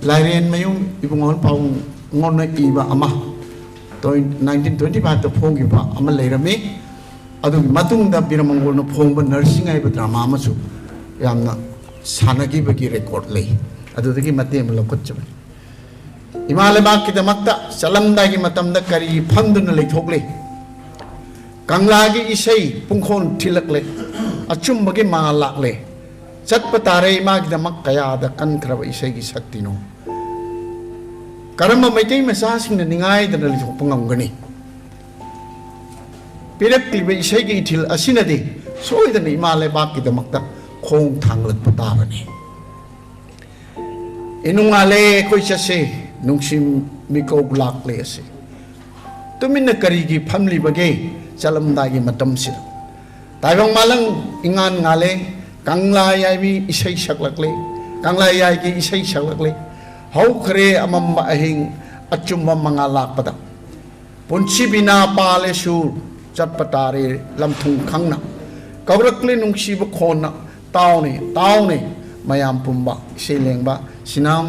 ꯂꯥꯏꯔꯦꯟꯃꯌꯨꯝ ꯏꯕꯨꯡꯉꯣ ꯄꯥꯕꯨꯡꯉꯣꯟꯅ ꯏꯕ ꯑꯃ, nineteen twenty fiveꯇ ꯐꯣꯡꯈꯤꯕ ꯑꯃ ꯂꯩꯔꯝꯃꯤ꯫ ꯑꯗꯨꯒꯤ ꯃꯇꯨꯡꯗ ꯕꯤꯔꯃꯪꯒꯣꯜꯅ ꯐꯣꯡꯕ ꯅꯔꯁꯤꯡ ꯍꯥꯏꯕ ꯗ꯭ꯔꯃꯥ ꯑꯃꯁꯨ ꯌꯥꯝꯅ ꯁꯥꯟꯅꯈꯤꯕꯒꯤ ꯔꯦꯀꯣꯔꯗ ꯂꯩ꯫ ꯑꯗꯨꯗꯒꯤ ꯃꯇꯦꯛ ꯑꯃ ꯂꯧꯈꯠꯆꯕꯅꯤ꯫ ꯏꯃꯥ ꯂꯩꯕꯥꯛꯀꯤꯗꯃꯛꯇ ꯆꯠꯂꯝꯗꯥꯏꯒꯤ ꯃꯇꯝꯗ ꯀꯔꯤ ꯐꯝꯗꯨꯅ ꯂꯩꯊꯣꯛꯂꯤ? ꯀꯪꯂꯥꯒꯤ ꯏꯁꯩ ꯄꯨꯡꯈꯣꯟ ꯊꯤꯜꯂꯛꯂꯦ, ꯑꯆꯨꯝꯕꯒꯤ ꯃꯉꯥꯜ ꯂꯥꯛꯂꯦ꯫ ꯆꯠꯄ ꯇꯥꯔꯦ ꯏꯃꯥꯒꯤꯗꯃꯛ ꯀꯌꯥꯗ ꯀꯟꯈ꯭ꯔꯕ ꯏꯁꯩꯒꯤ ꯁꯛꯇꯤꯅꯣ꯫ ꯀꯔꯝꯕ ꯃꯩꯇꯩ ꯃꯆꯥꯁꯤꯡꯅ ꯅꯤꯡꯉꯥꯏꯗꯅ ꯂꯩꯊꯣꯛꯄ ꯉꯝꯒꯅꯤ? ꯄꯤꯔꯛꯂꯤꯕ ꯏꯁꯩꯒꯤ ꯏꯊꯤꯜ ꯑꯁꯤꯅꯗꯤ ꯁꯣꯏꯗꯅ ꯏꯃꯥ ꯂꯩꯕꯥꯛꯀꯤꯗꯃꯛꯇ ꯈꯣꯡ ꯊꯥꯡꯂꯛꯄ ꯇꯥꯕꯅꯤ꯫ ꯏꯅꯨꯡꯉꯥꯜꯂꯦ ꯑꯩꯈꯣꯏ ꯆꯠꯁꯦ, ꯅꯨꯡꯁꯤ ꯃꯤꯀꯧ ꯂꯥꯛꯂꯦ ꯑꯁꯦ꯫ ꯇꯨꯃꯤꯟꯅ ꯀꯔꯤꯒꯤ ꯐꯝꯂꯤꯕꯒꯦ ꯆꯠꯂꯝꯗꯥꯏꯒꯤ ꯃꯇꯝꯁꯤꯗ? ꯇꯥꯏꯕꯪ ꯃꯥꯂꯪ ꯏꯉꯥꯟ ꯉꯥꯜꯂꯦ, ꯀꯪꯂꯥ ꯌꯥꯏꯕꯤ ꯏꯁꯩ ꯁꯛꯂꯛꯂꯦ, ꯀꯪꯂꯥ ꯌꯥꯏꯒꯤ ꯏꯁꯩ ꯁꯛꯂꯛꯂꯦ꯫ ꯍꯧꯈ꯭ꯔꯦ ꯑꯃꯝꯕ ꯑꯍꯤꯡ, ꯑꯆꯨꯝꯕ ꯃꯉꯥꯜ ꯂꯥꯛꯄꯗ꯫ ꯄꯨꯟꯁꯤ ꯕꯤꯅꯥ ꯄꯥꯜꯂꯦ ꯁꯨꯔ, ꯆꯠꯄ ꯇꯥꯔꯦ ꯂꯝꯊꯨꯡ ꯈꯪꯅ꯫ ꯀꯧꯔꯛꯂꯦ ꯅꯨꯡꯁꯤꯕ ꯈꯣꯟꯅ, ꯇꯥꯎꯅꯦ, ꯇꯥꯎꯅꯦ, ꯃꯌꯥꯝ ꯄꯨꯝꯕ꯫ ꯏꯁꯩ ꯂꯦꯡꯕ ꯁꯤꯅꯥꯝ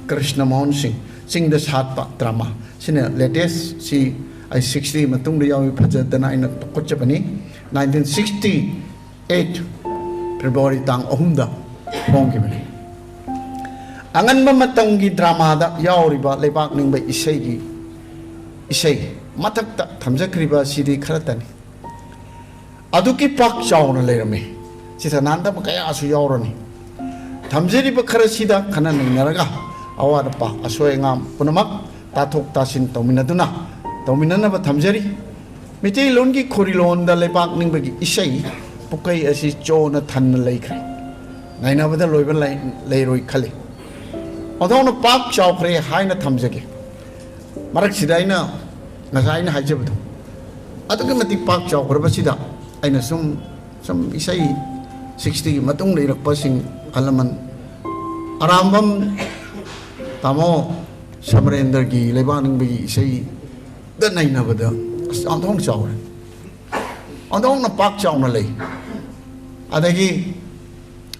ꯀ꯭ꯔꯤꯁꯅ ꯃꯣꯍꯟ ꯁꯤꯡ, ꯆꯤꯡꯗ ꯁꯥꯠꯄ ꯗ꯭ꯔꯃꯥ꯫ ꯁꯤꯅ ꯂꯦꯇꯦꯁ, ꯁꯤ ꯑꯩ ꯁꯤꯛꯁꯇꯤ ꯃꯇꯨꯡꯗ ꯌꯥꯎꯏ, ꯐꯖꯗꯅ ꯑꯩꯅ ꯈꯣꯠꯆꯕꯅꯤ꯫ Nineteen sixty eight February ꯇꯥꯡ ꯑꯍꯨꯝꯗ ꯐꯣꯡꯈꯤꯕꯅꯤ꯫ ꯑꯉꯟꯕ ꯃꯇꯝꯒꯤ ꯗ꯭ꯔꯃꯥꯗ ꯌꯥꯎꯔꯤꯕ ꯂꯩꯕꯥꯛ ꯅꯤꯡꯕ ꯏꯁꯩꯒꯤ ꯏꯁꯩ ꯃꯊꯛꯇ ꯊꯝꯖꯈ꯭ꯔꯤꯕ ꯑꯁꯤꯗꯤ ꯈꯔꯇꯅꯤ꯫ ꯑꯗꯨꯛꯀꯤ ꯄꯥꯛ ꯆꯥꯎꯅ ꯂꯩꯔꯝꯃꯤ꯫ ꯁꯤꯗ ꯅꯥꯟꯗꯕ ꯀꯌꯥꯁꯨ ꯌꯥꯎꯔꯅꯤ꯫ ꯊꯝꯖꯔꯤꯕ ꯈꯔꯁꯤꯗ ꯈꯟꯅ ꯅꯩꯅꯔꯒ ꯑꯋꯥꯠ ꯑꯄꯥ ꯑꯁꯣꯏ ꯑꯉꯥꯝ ꯄꯨꯝꯅꯃꯛ ꯇꯥꯊꯣꯛ ꯇꯥꯁꯤꯟ ꯇꯧꯃꯤꯟꯅꯗꯨꯅ ꯇꯧꯃꯤꯟꯅꯅꯕ ꯊꯝꯖꯔꯤ꯫ ꯃꯩꯇꯩꯂꯣꯟꯒꯤ ꯈꯣꯔꯤꯂꯣꯟꯗ ꯂꯩꯕꯥꯛ ꯅꯤꯡꯕꯒꯤ ꯏꯁꯩ ꯄꯨꯀꯩ ꯑꯁꯤ ꯆꯣꯅ ꯊꯟꯅ ꯂꯩꯈ꯭ꯔꯦ꯫ ꯅꯩꯅꯕꯗ ꯂꯣꯏꯕ ꯂꯩ-, ꯂꯩꯔꯣꯏ ꯈꯜꯂꯤ꯫ ꯑꯣꯟꯊꯣꯛꯅ ꯄꯥꯛ ꯆꯥꯎꯈ꯭ꯔꯦ ꯍꯥꯏꯅ ꯊꯝꯖꯒꯦ꯫ ꯃꯔꯛꯁꯤꯗ ꯑꯩꯅ ꯉꯁꯥꯏ ꯑꯩꯅ ꯍꯥꯏꯖꯕꯗꯣ, ꯑꯗꯨꯛꯀꯤ ꯃꯇꯤꯛ ꯄꯥꯛ ꯆꯥꯎꯈ꯭ꯔꯕꯁꯤꯗ ꯑꯩꯅ ꯁꯨꯝ ꯁꯨꯝ ꯏꯁꯩ ꯁꯤꯛꯁꯇꯤꯒꯤ ꯃꯇꯨꯡꯗ ꯏꯔꯛꯄꯁꯤꯡ, ꯑꯍꯜ ꯂꯃꯟ, ꯑꯔꯥꯝꯕꯝ ꯇꯥꯃꯣ ꯁꯃꯔꯦꯟꯗ꯭ꯔꯒꯤ ꯂꯩꯕꯥꯛ ꯅꯤꯡꯕꯒꯤ ꯏꯁꯩꯗ ꯅꯩꯅꯕꯗ ꯑꯁ ꯑꯣꯟꯊꯣꯛꯅ ꯆꯥꯎꯔꯦ, ꯑꯣꯟꯊꯣꯛꯅ ꯄꯥꯛ ꯆꯥꯎꯅ ꯂꯩ꯫ ꯑꯗꯒꯤ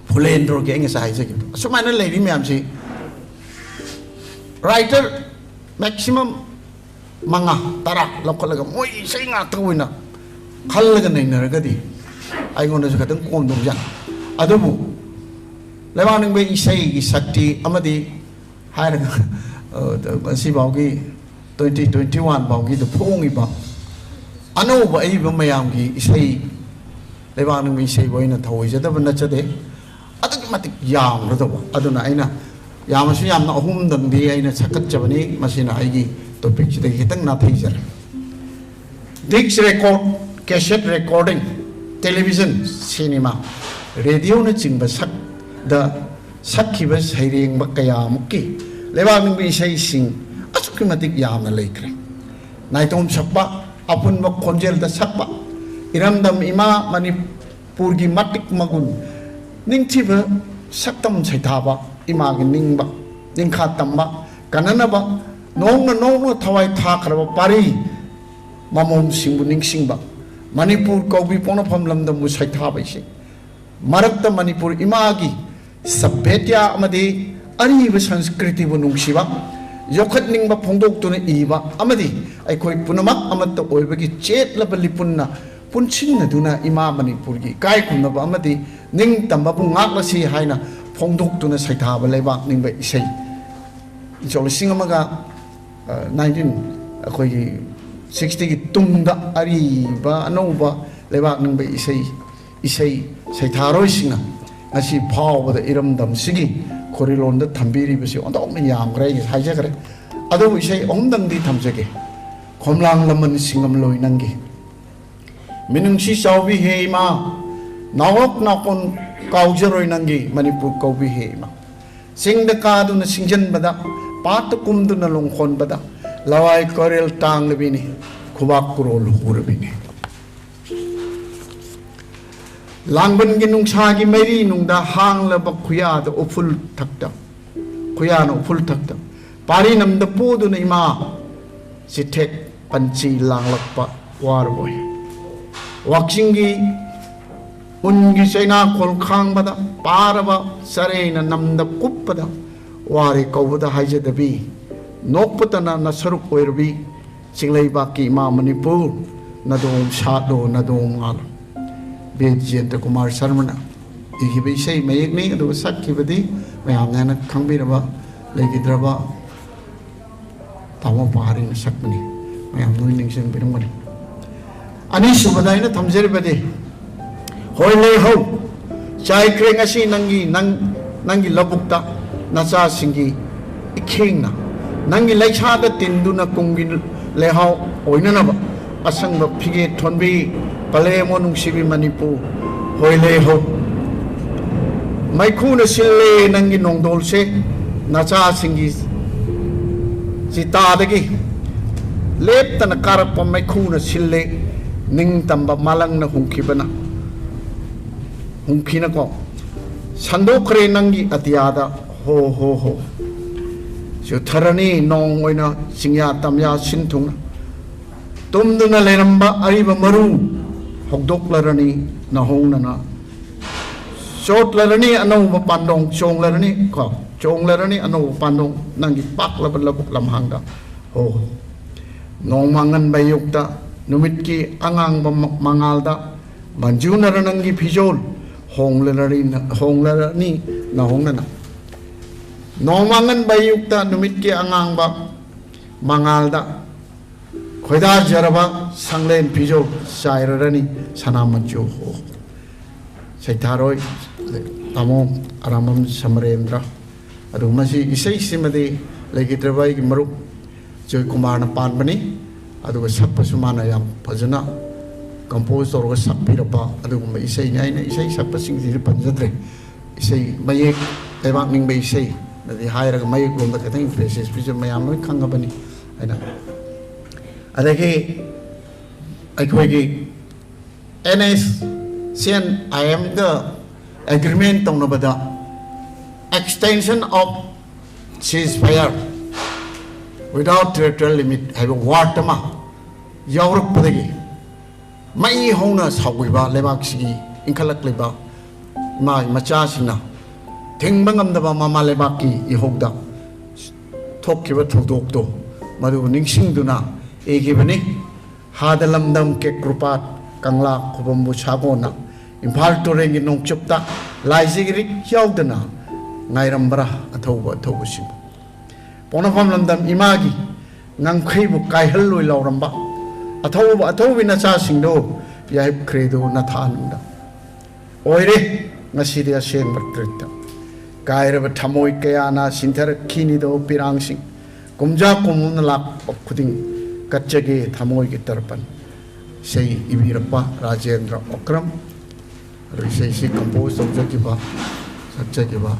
ꯐꯨꯂꯦꯟꯗ꯭ꯔꯣꯒꯤ ꯑꯩ ꯉꯁꯥꯏ ꯍꯥꯏꯖꯈꯤꯕꯗꯣ, ꯑꯁꯨꯃꯥꯏꯅ ꯂꯩꯔꯤ ꯃꯌꯥꯝꯁꯤ, ꯔꯥꯏꯇꯔ ꯃꯦꯛꯁꯤꯃꯝ ꯃꯉꯥ ꯇꯔꯥ ꯂꯧꯈꯠꯂꯒ ꯃꯣꯏ ꯏꯁꯩ ꯉꯥꯛꯇ ꯑꯣꯏꯅ ꯈꯜꯂꯒ ꯅꯩꯅꯔꯒꯗꯤ ꯑꯩꯉꯣꯟꯗꯁꯨ ꯈꯤꯇꯪ ꯀꯣꯝꯗꯧꯖꯥꯠꯅꯤ꯫ ꯑꯗꯨꯕꯨ ꯂꯩꯕꯥꯛ ꯅꯤꯡꯕ ꯏꯁꯩꯒꯤ ꯁꯛꯇꯤ ꯑꯃꯗꯤ ꯍꯥꯏꯔꯒ, ꯑ, ꯉꯁꯤꯐꯥꯎꯒꯤ ꯇ꯭ꯋꯦꯟꯇꯤ ꯇ꯭ꯋꯦꯟꯇꯤ ꯋꯥꯟ ꯐꯥꯎꯒꯤꯗ ꯐꯣꯡꯉꯤꯕ ꯑꯅꯧꯕ ꯑꯏꯕ ꯃꯌꯥꯝꯒꯤ ꯏꯁꯩ, ꯂꯩꯕꯥꯛ ꯅꯤꯡꯕ ꯏꯁꯩꯕꯨ ꯑꯩꯅ ꯊꯧꯑꯣꯏꯖꯗꯕ ꯅꯠꯆꯗꯦ, ꯑꯗꯨꯛꯀꯤ ꯃꯇꯤꯛ ꯌꯥꯝꯈ꯭ꯔꯗꯧꯕ꯫ ꯑꯗꯨꯅ ꯑꯩꯅ ꯌꯥꯝꯃꯁꯨ ꯌꯥꯝꯅ ꯑꯍꯨꯝꯗꯪꯗꯤ ꯑꯩꯅ ꯁꯛꯀꯠꯆꯕꯅꯤ, ꯃꯁꯤꯅ ꯑꯩꯒꯤ ꯇꯣꯄꯤꯛꯁꯤꯗꯒꯤ ꯈꯤꯇꯪ ꯅꯥꯊꯩꯖꯔꯦ꯫ Disc record, cassette recording, television, cinema, ꯔꯦꯗꯤꯑꯣꯅꯆꯤꯡꯕ ꯁꯛꯗ ꯁꯛꯈꯤꯕ ꯁꯩꯔꯦꯡꯕ ꯀꯌꯥꯃꯨꯛꯀꯤ ꯂꯩꯕꯥꯛ ꯅꯤꯡꯕ ꯏꯁꯩꯁꯤꯡ ꯑꯁꯨꯛꯀꯤ ꯃꯇꯤꯛ ꯌꯥꯝꯅ ꯂꯩꯈ꯭ꯔꯦ꯫ ꯅꯥꯏꯇꯣꯝ ꯁꯛꯄ, ꯑꯄꯨꯟꯕ ꯈꯣꯟꯖꯦꯜꯗ ꯁꯛꯄ, ꯏꯔꯝꯗꯝ ꯏꯃꯥ ꯃꯅꯤꯄꯨꯔꯒꯤ ꯃꯇꯤꯛ ꯃꯒꯨꯟ, ꯅꯤꯡꯊꯤꯕ ꯁꯛꯇꯝ ꯁꯩꯊꯥꯕ, ꯏꯃꯥꯒꯤ ꯅꯤꯡꯕ ꯅꯤꯡꯈꯥ ꯇꯝꯕ, ꯀꯟꯅꯅꯕ, ꯅꯣꯡꯅ ꯅꯣꯡꯅ ꯊꯋꯥꯏ ꯊꯥꯈ꯭ꯔꯕ ꯄꯥꯔꯤ ꯃꯃꯣꯝꯁꯤꯡꯕꯨ ꯅꯤꯡꯁꯤꯡꯕ, ꯃꯅꯤꯄꯨꯔ ꯀꯧꯕꯤ ꯄꯣꯛꯅꯐꯝ ꯂꯝꯗꯝꯕꯨ ꯁꯩꯊꯥꯕ ꯏꯁꯩ꯫ ꯃꯔꯛꯇ ꯃꯅꯤꯄꯨꯔ ꯏꯃꯥꯒꯤ ꯁꯚ꯭ꯌꯇꯥ ꯑꯃꯗꯤ ꯑꯔꯤꯕ ꯁꯪꯁꯀ꯭ꯔꯤꯇꯤꯕꯨ ꯅꯨꯡꯁꯤꯕ, ꯌꯣꯛꯈꯠꯅꯤꯡꯕ ꯐꯣꯡꯗꯣꯛꯇꯨꯅ ꯏꯕ ꯑꯃꯗꯤ ꯑꯩꯈꯣꯏ ꯄꯨꯝꯅꯃꯛ ꯑꯃꯠꯇ ꯑꯣꯏꯕꯒꯤ ꯆꯦꯠꯂꯕ ꯂꯤꯄꯨꯟꯅ ꯄꯨꯟꯁꯤꯟꯅꯗꯨꯅ ꯏꯃꯥ ꯃꯅꯤꯄꯨꯔꯒꯤ ꯏꯀꯥꯏ ꯈꯨꯝꯅꯕ ꯑꯃꯗꯤ ꯅꯤꯡꯇꯝꯕꯕꯨ ꯉꯥꯛꯂꯁꯤ ꯍꯥꯏꯅ ꯐꯣꯡꯗꯣꯛꯇꯨꯅ ꯁꯩꯊꯥꯕ ꯂꯩꯕꯥꯛ ꯅꯤꯡꯕ ꯏꯁꯩ꯫ ꯏꯁꯣꯛ ꯂꯤꯁꯤꯡ ꯑꯃꯒ, ꯑ, ꯅꯥꯏꯟꯇꯤꯟ, ꯑꯩꯈꯣꯏꯒꯤ ꯁꯤꯛꯁꯇꯤꯒꯤ ꯇꯨꯡꯗ ꯑꯔꯤꯕ ꯑꯅꯧꯕ ꯂꯩꯕꯥꯛ ꯅꯤꯡꯕ ꯏꯁꯩ, ꯏꯁꯩ ꯁꯩꯊꯥꯔꯣꯏꯁꯤꯡꯅ ꯉꯁꯤ ꯐꯥꯎꯕꯗ ꯏꯔꯝꯗꯝꯁꯤꯒꯤ ꯈꯣꯔꯤꯂꯣꯟꯗ ꯊꯝꯕꯤꯔꯤꯕꯁꯤ ꯑꯣꯟꯊꯣꯛꯅ ꯌꯥꯝꯈ꯭ꯔꯦ, ꯑꯩ ꯍꯥꯏꯖꯈ꯭ꯔꯦ꯫ ꯑꯗꯨꯕꯨ ꯏꯁꯩ ꯑꯍꯨꯝꯗꯪꯗꯤ ꯊꯝꯖꯒꯦ꯫ ꯈꯣꯝꯂꯥꯡ ꯂꯃꯟ ꯁꯤꯡꯉꯝꯂꯣꯏ ꯅꯪꯒꯤ ꯃꯤꯅꯨꯡꯁꯤ ꯆꯥꯎꯕꯤ ꯍꯦ ꯏꯃꯥ, ꯅꯥꯎꯔꯣꯛ ꯅꯥꯎꯀꯣꯟ ꯀꯥꯎꯖꯔꯣꯏ ꯅꯪꯒꯤ ꯃꯅꯤꯄꯨꯔ ꯀꯧꯕꯤ ꯍꯦ ꯏꯃꯥ꯫ ꯆꯤꯡꯗ ꯀꯥꯗꯨꯅ ꯁꯤꯡꯖꯟꯕꯗ, ꯄꯥꯠꯇ ꯀꯨꯝꯗꯨꯅ ꯂꯣꯡꯈꯣꯟꯕꯗ, ꯂꯋꯥꯏ ꯀꯣꯔꯦꯜ ꯇꯥꯡꯂꯕꯤꯅꯤ, ꯈꯨꯕꯥꯛ ꯀꯨꯔꯣꯜ ꯍꯨꯔꯕꯤꯅꯤ꯫ ꯂꯥꯡꯕꯟꯒꯤ ꯅꯨꯡꯁꯥꯒꯤ ꯃꯩꯔꯤ ꯅꯨꯡꯗ ꯍꯥꯡꯂꯕ ꯈꯨꯌꯥꯗ ꯎꯐꯨꯜ ꯊꯛꯇ, ꯈꯨꯌꯥꯅ ꯎꯐꯨꯜ ꯊꯛꯇ ꯄꯥꯔꯤ ꯅꯝꯗ ꯄꯨꯗꯨꯅ ꯏꯃꯥ ꯆꯤꯊꯦꯛ ꯄꯟꯆꯤ ꯂꯥꯡꯂꯛꯄ ꯋꯥꯔꯕꯣꯏ꯫ ꯋꯥꯛꯆꯤꯡꯒꯤ ꯎꯟꯒꯤ ꯆꯩꯅꯥꯈꯣꯜ ꯈꯥꯡꯕꯗ ꯄꯥꯔꯕ ꯆꯔꯩꯅ ꯅꯝꯗ ꯀꯨꯞꯄꯗ ꯋꯥꯔꯦ ꯀꯧꯕꯗ ꯍꯥꯏꯖꯗꯕꯤ, ꯅꯣꯛꯄꯇꯅ ꯅꯁꯔꯨꯛ ꯑꯣꯏꯔꯕꯤ ꯆꯤꯡꯂꯩꯕꯥꯛꯀꯤ ꯏꯃꯥ ꯃꯅꯤꯄꯨꯔ, ꯅꯗꯣꯝ ꯁꯥꯠꯂꯣ, ꯅꯗꯣꯝ ꯉꯥꯜꯂꯣ꯫ ꯕꯤꯔ ꯖꯌꯟꯇ ꯀꯨꯃꯥꯔ ꯁꯔꯃꯅ ꯏꯈꯤꯕ ꯏꯁꯩ ꯃꯌꯦꯛꯅꯤ꯫ ꯑꯗꯨꯒ ꯁꯛꯈꯤꯕꯗꯤ ꯃꯌꯥꯝꯅ ꯍꯦꯟꯅ ꯈꯪꯕꯤꯔꯕ, ꯂꯩꯈꯤꯗ꯭ꯔꯕ ꯇꯥꯃꯣ ꯄꯍꯥꯔꯤꯅ ꯁꯛꯄꯅꯤ꯫ ꯃꯌꯥꯝ ꯂꯣꯏ ꯅꯤꯡꯁꯤꯡꯕꯤꯔꯝꯒꯅꯤ꯫ ꯑꯅꯤꯁꯨꯕꯗ ꯑꯩꯅ ꯊꯝꯖꯔꯤꯕꯗꯤ, ꯍꯣꯏ ꯂꯩꯍꯧ, ꯆꯥꯏꯈ꯭ꯔꯦ ꯉꯁꯤ ꯅꯪꯒꯤ, ꯅꯪ, ꯅꯪꯒꯤ ꯂꯧꯕꯨꯛꯇ ꯅꯆꯥꯁꯤꯡꯒꯤ ꯏꯈꯦꯡꯅ ꯅꯪꯒꯤ ꯂꯩꯁꯥꯗ ꯇꯤꯟꯗꯨꯅ ꯀꯨꯝꯒꯤ ꯂꯩꯍꯥꯎ ꯑꯣꯏꯅꯅꯕ ꯑꯁꯪꯕ ꯐꯤꯒꯦ ꯊꯣꯟꯕꯤ, ꯄꯂꯦꯝ ꯑꯣ ꯅꯨꯡꯁꯤꯕꯤ ꯃꯅꯤꯄꯨꯔ, ꯍꯣꯏ ꯂꯩꯍꯧ꯫ ꯃꯩꯈꯨꯅ ꯁꯤꯜꯂꯦ ꯅꯪꯒꯤ ꯅꯣꯡꯗꯣꯜꯁꯦ, ꯅꯆꯥꯁꯤꯡꯒꯤ ꯆꯤꯇꯥꯗꯒꯤ ꯂꯦꯞꯇꯅ ꯀꯥꯔꯛꯄ ꯃꯩꯈꯨꯅ ꯁꯤꯜꯂꯦ, ꯅꯤꯡꯇꯝꯕ ꯃꯥꯂꯪꯅ ꯍꯨꯝꯈꯤꯕꯅ, ꯍꯨꯝꯈꯤꯅꯀꯣ꯫ ꯁꯟꯗꯣꯛꯈ꯭ꯔꯦ ꯅꯪꯒꯤ ꯑꯇꯤꯌꯥꯗ, ꯍꯣ ꯍꯣ ꯍꯣ꯫ ꯆꯨꯊꯔꯅꯤ ꯅꯣꯡ ꯑꯣꯏꯅ ꯆꯤꯡꯌꯥ ꯇꯝꯌꯥ ꯁꯤꯟ ꯊꯨꯡꯅ꯫ ꯇꯨꯝꯗꯨꯅ ꯂꯩꯔꯝꯕ ꯑꯔꯤꯕ ꯃꯔꯨ ꯍꯧꯗꯣꯛꯂꯔꯅꯤ ꯅꯍꯣꯡꯅꯅ꯫ ꯆꯣꯠꯂꯔꯅꯤ ꯑꯅꯧꯕ ꯄꯥꯟꯗꯣꯡ, ꯆꯣꯡꯂꯔꯅꯤ ꯀꯣ, ꯆꯣꯡꯂꯔꯅꯤ ꯑꯅꯧꯕ ꯄꯥꯟꯗꯣꯡ ꯅꯪꯒꯤ ꯄꯥꯛꯂꯕ ꯂꯧꯕꯨꯛ ꯂꯝꯍꯥꯡꯗ꯫ ꯍꯣ꯫ ꯅꯣꯡꯃꯥꯡꯉꯟꯕ ꯑꯌꯨꯛꯇ ꯅꯨꯃꯤꯠꯀꯤ ꯑꯉꯥꯡꯕ ꯃ-, ꯃꯉꯥꯜꯗ ꯃꯟꯖꯨꯅꯔ ꯅꯪꯒꯤ ꯐꯤꯖꯣꯜ ꯍꯣꯡꯂꯔꯅꯤ, ꯍꯣꯡꯂꯔꯅꯤ ꯅꯍꯣꯡꯅꯅ꯫ ꯅꯣꯡꯃꯥꯡꯉꯟꯕ ꯑꯌꯨꯛꯇ ꯅꯨꯃꯤꯠꯀꯤ ꯑꯉꯥꯡꯕ ꯃꯉꯥꯜꯗ ꯈꯣꯏꯗꯥꯖꯔꯕ ꯁꯪꯂꯦꯟ ꯐꯤꯖꯣꯜ ꯆꯥꯏꯔꯔꯅꯤ ꯁꯅꯥ ꯃꯆꯨ꯫ ꯁꯩꯊꯥꯔꯣꯏ ꯇꯥꯃꯣ ꯑꯔꯥꯝꯕꯝ ꯁꯃꯔꯦꯟꯗ꯭ꯔ꯫ ꯑꯗꯨ ꯃꯁꯤ ꯏꯁꯩꯁꯤꯃꯗꯤ ꯂꯩꯈꯤꯗ꯭ꯔꯕ ꯑꯩꯒꯤ ꯃꯔꯨꯞ ꯖꯣꯏ ꯀꯨꯃꯥꯔꯅ ꯄꯥꯟꯕꯅꯤ꯫ ꯑꯗꯨꯒ ꯁꯛꯄꯁꯨ ꯃꯥꯅ ꯌꯥꯝ ꯐꯖꯅ compose ꯇꯧꯔꯒ ꯁꯛꯄꯤꯔꯛꯄ ꯑꯗꯨꯒꯨꯝꯕ ꯏꯁꯩꯅꯤ꯫ ꯑꯩꯅ ꯏꯁꯩ ꯁꯛꯄꯁꯤꯡꯁꯤꯗꯤ ꯄꯟꯖꯗ꯭ꯔꯦ꯫ ꯏꯁꯩ ꯃꯌꯦꯛ ꯂꯩꯕꯥꯛ ꯅꯤꯡꯕ ꯏꯁꯩ ꯑꯗꯨꯗꯤ ꯍꯥꯏꯔꯒ ꯃꯌꯦꯛꯂꯣꯝꯗ ꯈꯤꯇꯪ emphasis ꯄꯤꯖ ꯃꯌꯥꯝ ꯂꯣꯏ ꯈꯪꯉꯕꯅꯤ꯫ ꯑꯩꯅ ꯑꯗꯒꯤ ꯑꯩꯈꯣꯏꯒꯤ NSCN-IM-ꯗ agreement ꯇꯧꯅꯕꯗ extension of ceasefire without territorial limit ꯍꯥꯏꯕ word ꯑꯃ ꯌꯥꯎꯔꯛꯄꯗꯒꯤ ꯃꯩ ꯍꯧꯅ ꯁꯥꯎꯒꯠꯂꯤꯕ ꯂꯩꯕꯥꯛꯁꯤꯒꯤ ꯏꯟꯈꯠꯂꯛꯂꯤꯕ ꯏꯃꯥꯒꯤ ꯃꯆꯥꯁꯤꯡꯅ ꯊꯤꯡꯕ ꯉꯝꯗꯕ ꯃꯃꯥ ꯂꯩꯕꯥꯛꯀꯤ ꯏꯍꯧꯗ ꯊꯣꯛꯈꯤꯕ ꯊꯧꯗꯣꯛꯇꯣ ꯃꯗꯨꯕꯨ ꯅꯤꯡꯁꯤꯡꯗꯨꯅ ꯏꯈꯤꯕꯅꯤ꯫ ꯍꯥꯗ ꯂꯝꯗꯝ ꯀꯦꯀ꯭ꯔꯨꯄꯥꯠ ꯀꯪꯂꯥ ꯈꯨꯕꯝꯕꯨ ꯁꯥꯒꯣꯟꯅ ꯏꯝꯐꯥꯜ ꯇꯨꯔꯦꯜꯒꯤ ꯅꯣꯡꯆꯨꯞꯇ ꯂꯥꯏꯖꯒꯤꯔꯤꯛ ꯌꯥꯎꯗꯅ ꯉꯥꯏꯔꯝꯕ꯭ꯔꯥ ꯑꯊꯧꯕ ꯑꯊꯧꯕꯁꯤꯡ꯫ ꯄꯣꯛꯅꯐꯝ ꯂꯝꯗꯝ ꯏꯃꯥꯒꯤ ꯉꯝꯈꯩꯕꯨ ꯀꯥꯏꯍꯜꯂꯣꯏ ꯂꯥꯎꯔꯝꯕ ꯑꯊꯧꯕ ꯑꯊꯧꯕꯤ ꯅꯆꯥꯁꯤꯡꯗꯣ ꯌꯥꯏꯐꯈ꯭ꯔꯦꯗꯣ ꯅꯊꯥꯅꯨꯡꯗ ꯑꯣꯏꯔꯦ ꯉꯁꯤꯗꯤ ꯑꯁꯦꯡꯕ ꯇ꯭ꯔꯤꯠꯇ꯫ ꯀꯥꯏꯔꯕ ꯊꯃꯣꯏ ꯀꯌꯥꯅ ꯁꯤꯟꯊꯔꯛꯈꯤꯅꯤꯗꯣ ꯄꯤꯔꯥꯡꯁꯤꯡ꯫ ꯀꯨꯝꯖꯥ ꯀꯨꯝ ꯑꯃꯅ ꯂꯥꯛꯄ ꯈꯨꯗꯤꯡ ꯀꯠꯆꯒꯦ ꯊꯃꯣꯏꯒꯤ ꯇꯔꯄꯟ꯫ ꯏꯁꯩ ꯏꯕꯤꯔꯛꯄ ꯔꯥꯖꯦꯟꯗ꯭ꯔ ꯑꯣꯀ꯭ꯔꯝ꯫ ꯑꯗꯨ ꯏꯁꯩꯁꯤ compose ꯇꯧꯖꯈꯤꯕ, ꯁꯛꯆꯈꯤꯕ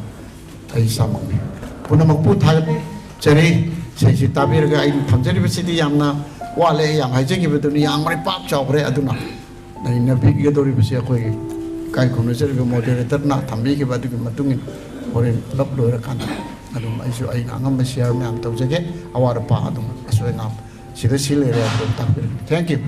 ꯑꯩ ꯏꯁꯥꯃꯛꯅꯤ꯫ ꯄꯨꯝꯅꯃꯛꯄꯨ ꯊꯥꯒꯠꯆꯔꯤ꯫ ꯏꯁꯩꯁꯤ ꯇꯥꯕꯤꯔꯒ ꯑꯩꯅ ꯊꯝꯖꯔꯤꯕꯁꯤꯗꯤ ꯌꯥꯝꯅ ꯋꯥꯠꯂꯦ, ꯌꯥꯝ ꯍꯥꯏꯖꯈꯤꯕꯗꯨꯅꯤ, ꯌꯥꯝꯈ꯭ꯔꯦ, ꯄꯥꯛ ꯆꯥꯎꯈ꯭ꯔꯦ꯫ ꯑꯗꯨꯅ ꯅꯩꯅꯕꯤꯒꯗꯧꯔꯤꯕꯁꯤ ꯑꯩꯈꯣꯏꯒꯤ ꯏꯀꯥꯏ ꯈꯨꯝꯅꯖꯔꯤꯕ moderator-ꯅ ꯊꯝꯕꯤꯈꯤꯕ ꯑꯗꯨꯒꯤ ꯃꯇꯨꯡ ꯏꯟꯅ ꯍꯣꯔꯦꯟ ꯄꯨꯂꯞ ꯂꯣꯏꯔꯀꯥꯟꯗ ꯑꯗꯨꯝ ꯑꯩꯁꯨ ꯑꯩꯅ ꯑꯉꯝꯕ share ꯃꯌꯥꯝ ꯇꯧꯖꯒꯦ꯫ ꯑꯋꯥꯠ ꯑꯄꯥ ꯑꯗꯨꯝ ꯑꯁꯣꯏ ꯑꯉꯥꯝ ꯁꯤꯗ ꯁꯤ ꯂꯩꯔꯦ ꯑꯗꯨꯝ ꯇꯥꯛꯄꯤꯔꯛꯀꯦ꯫ Thank you꯫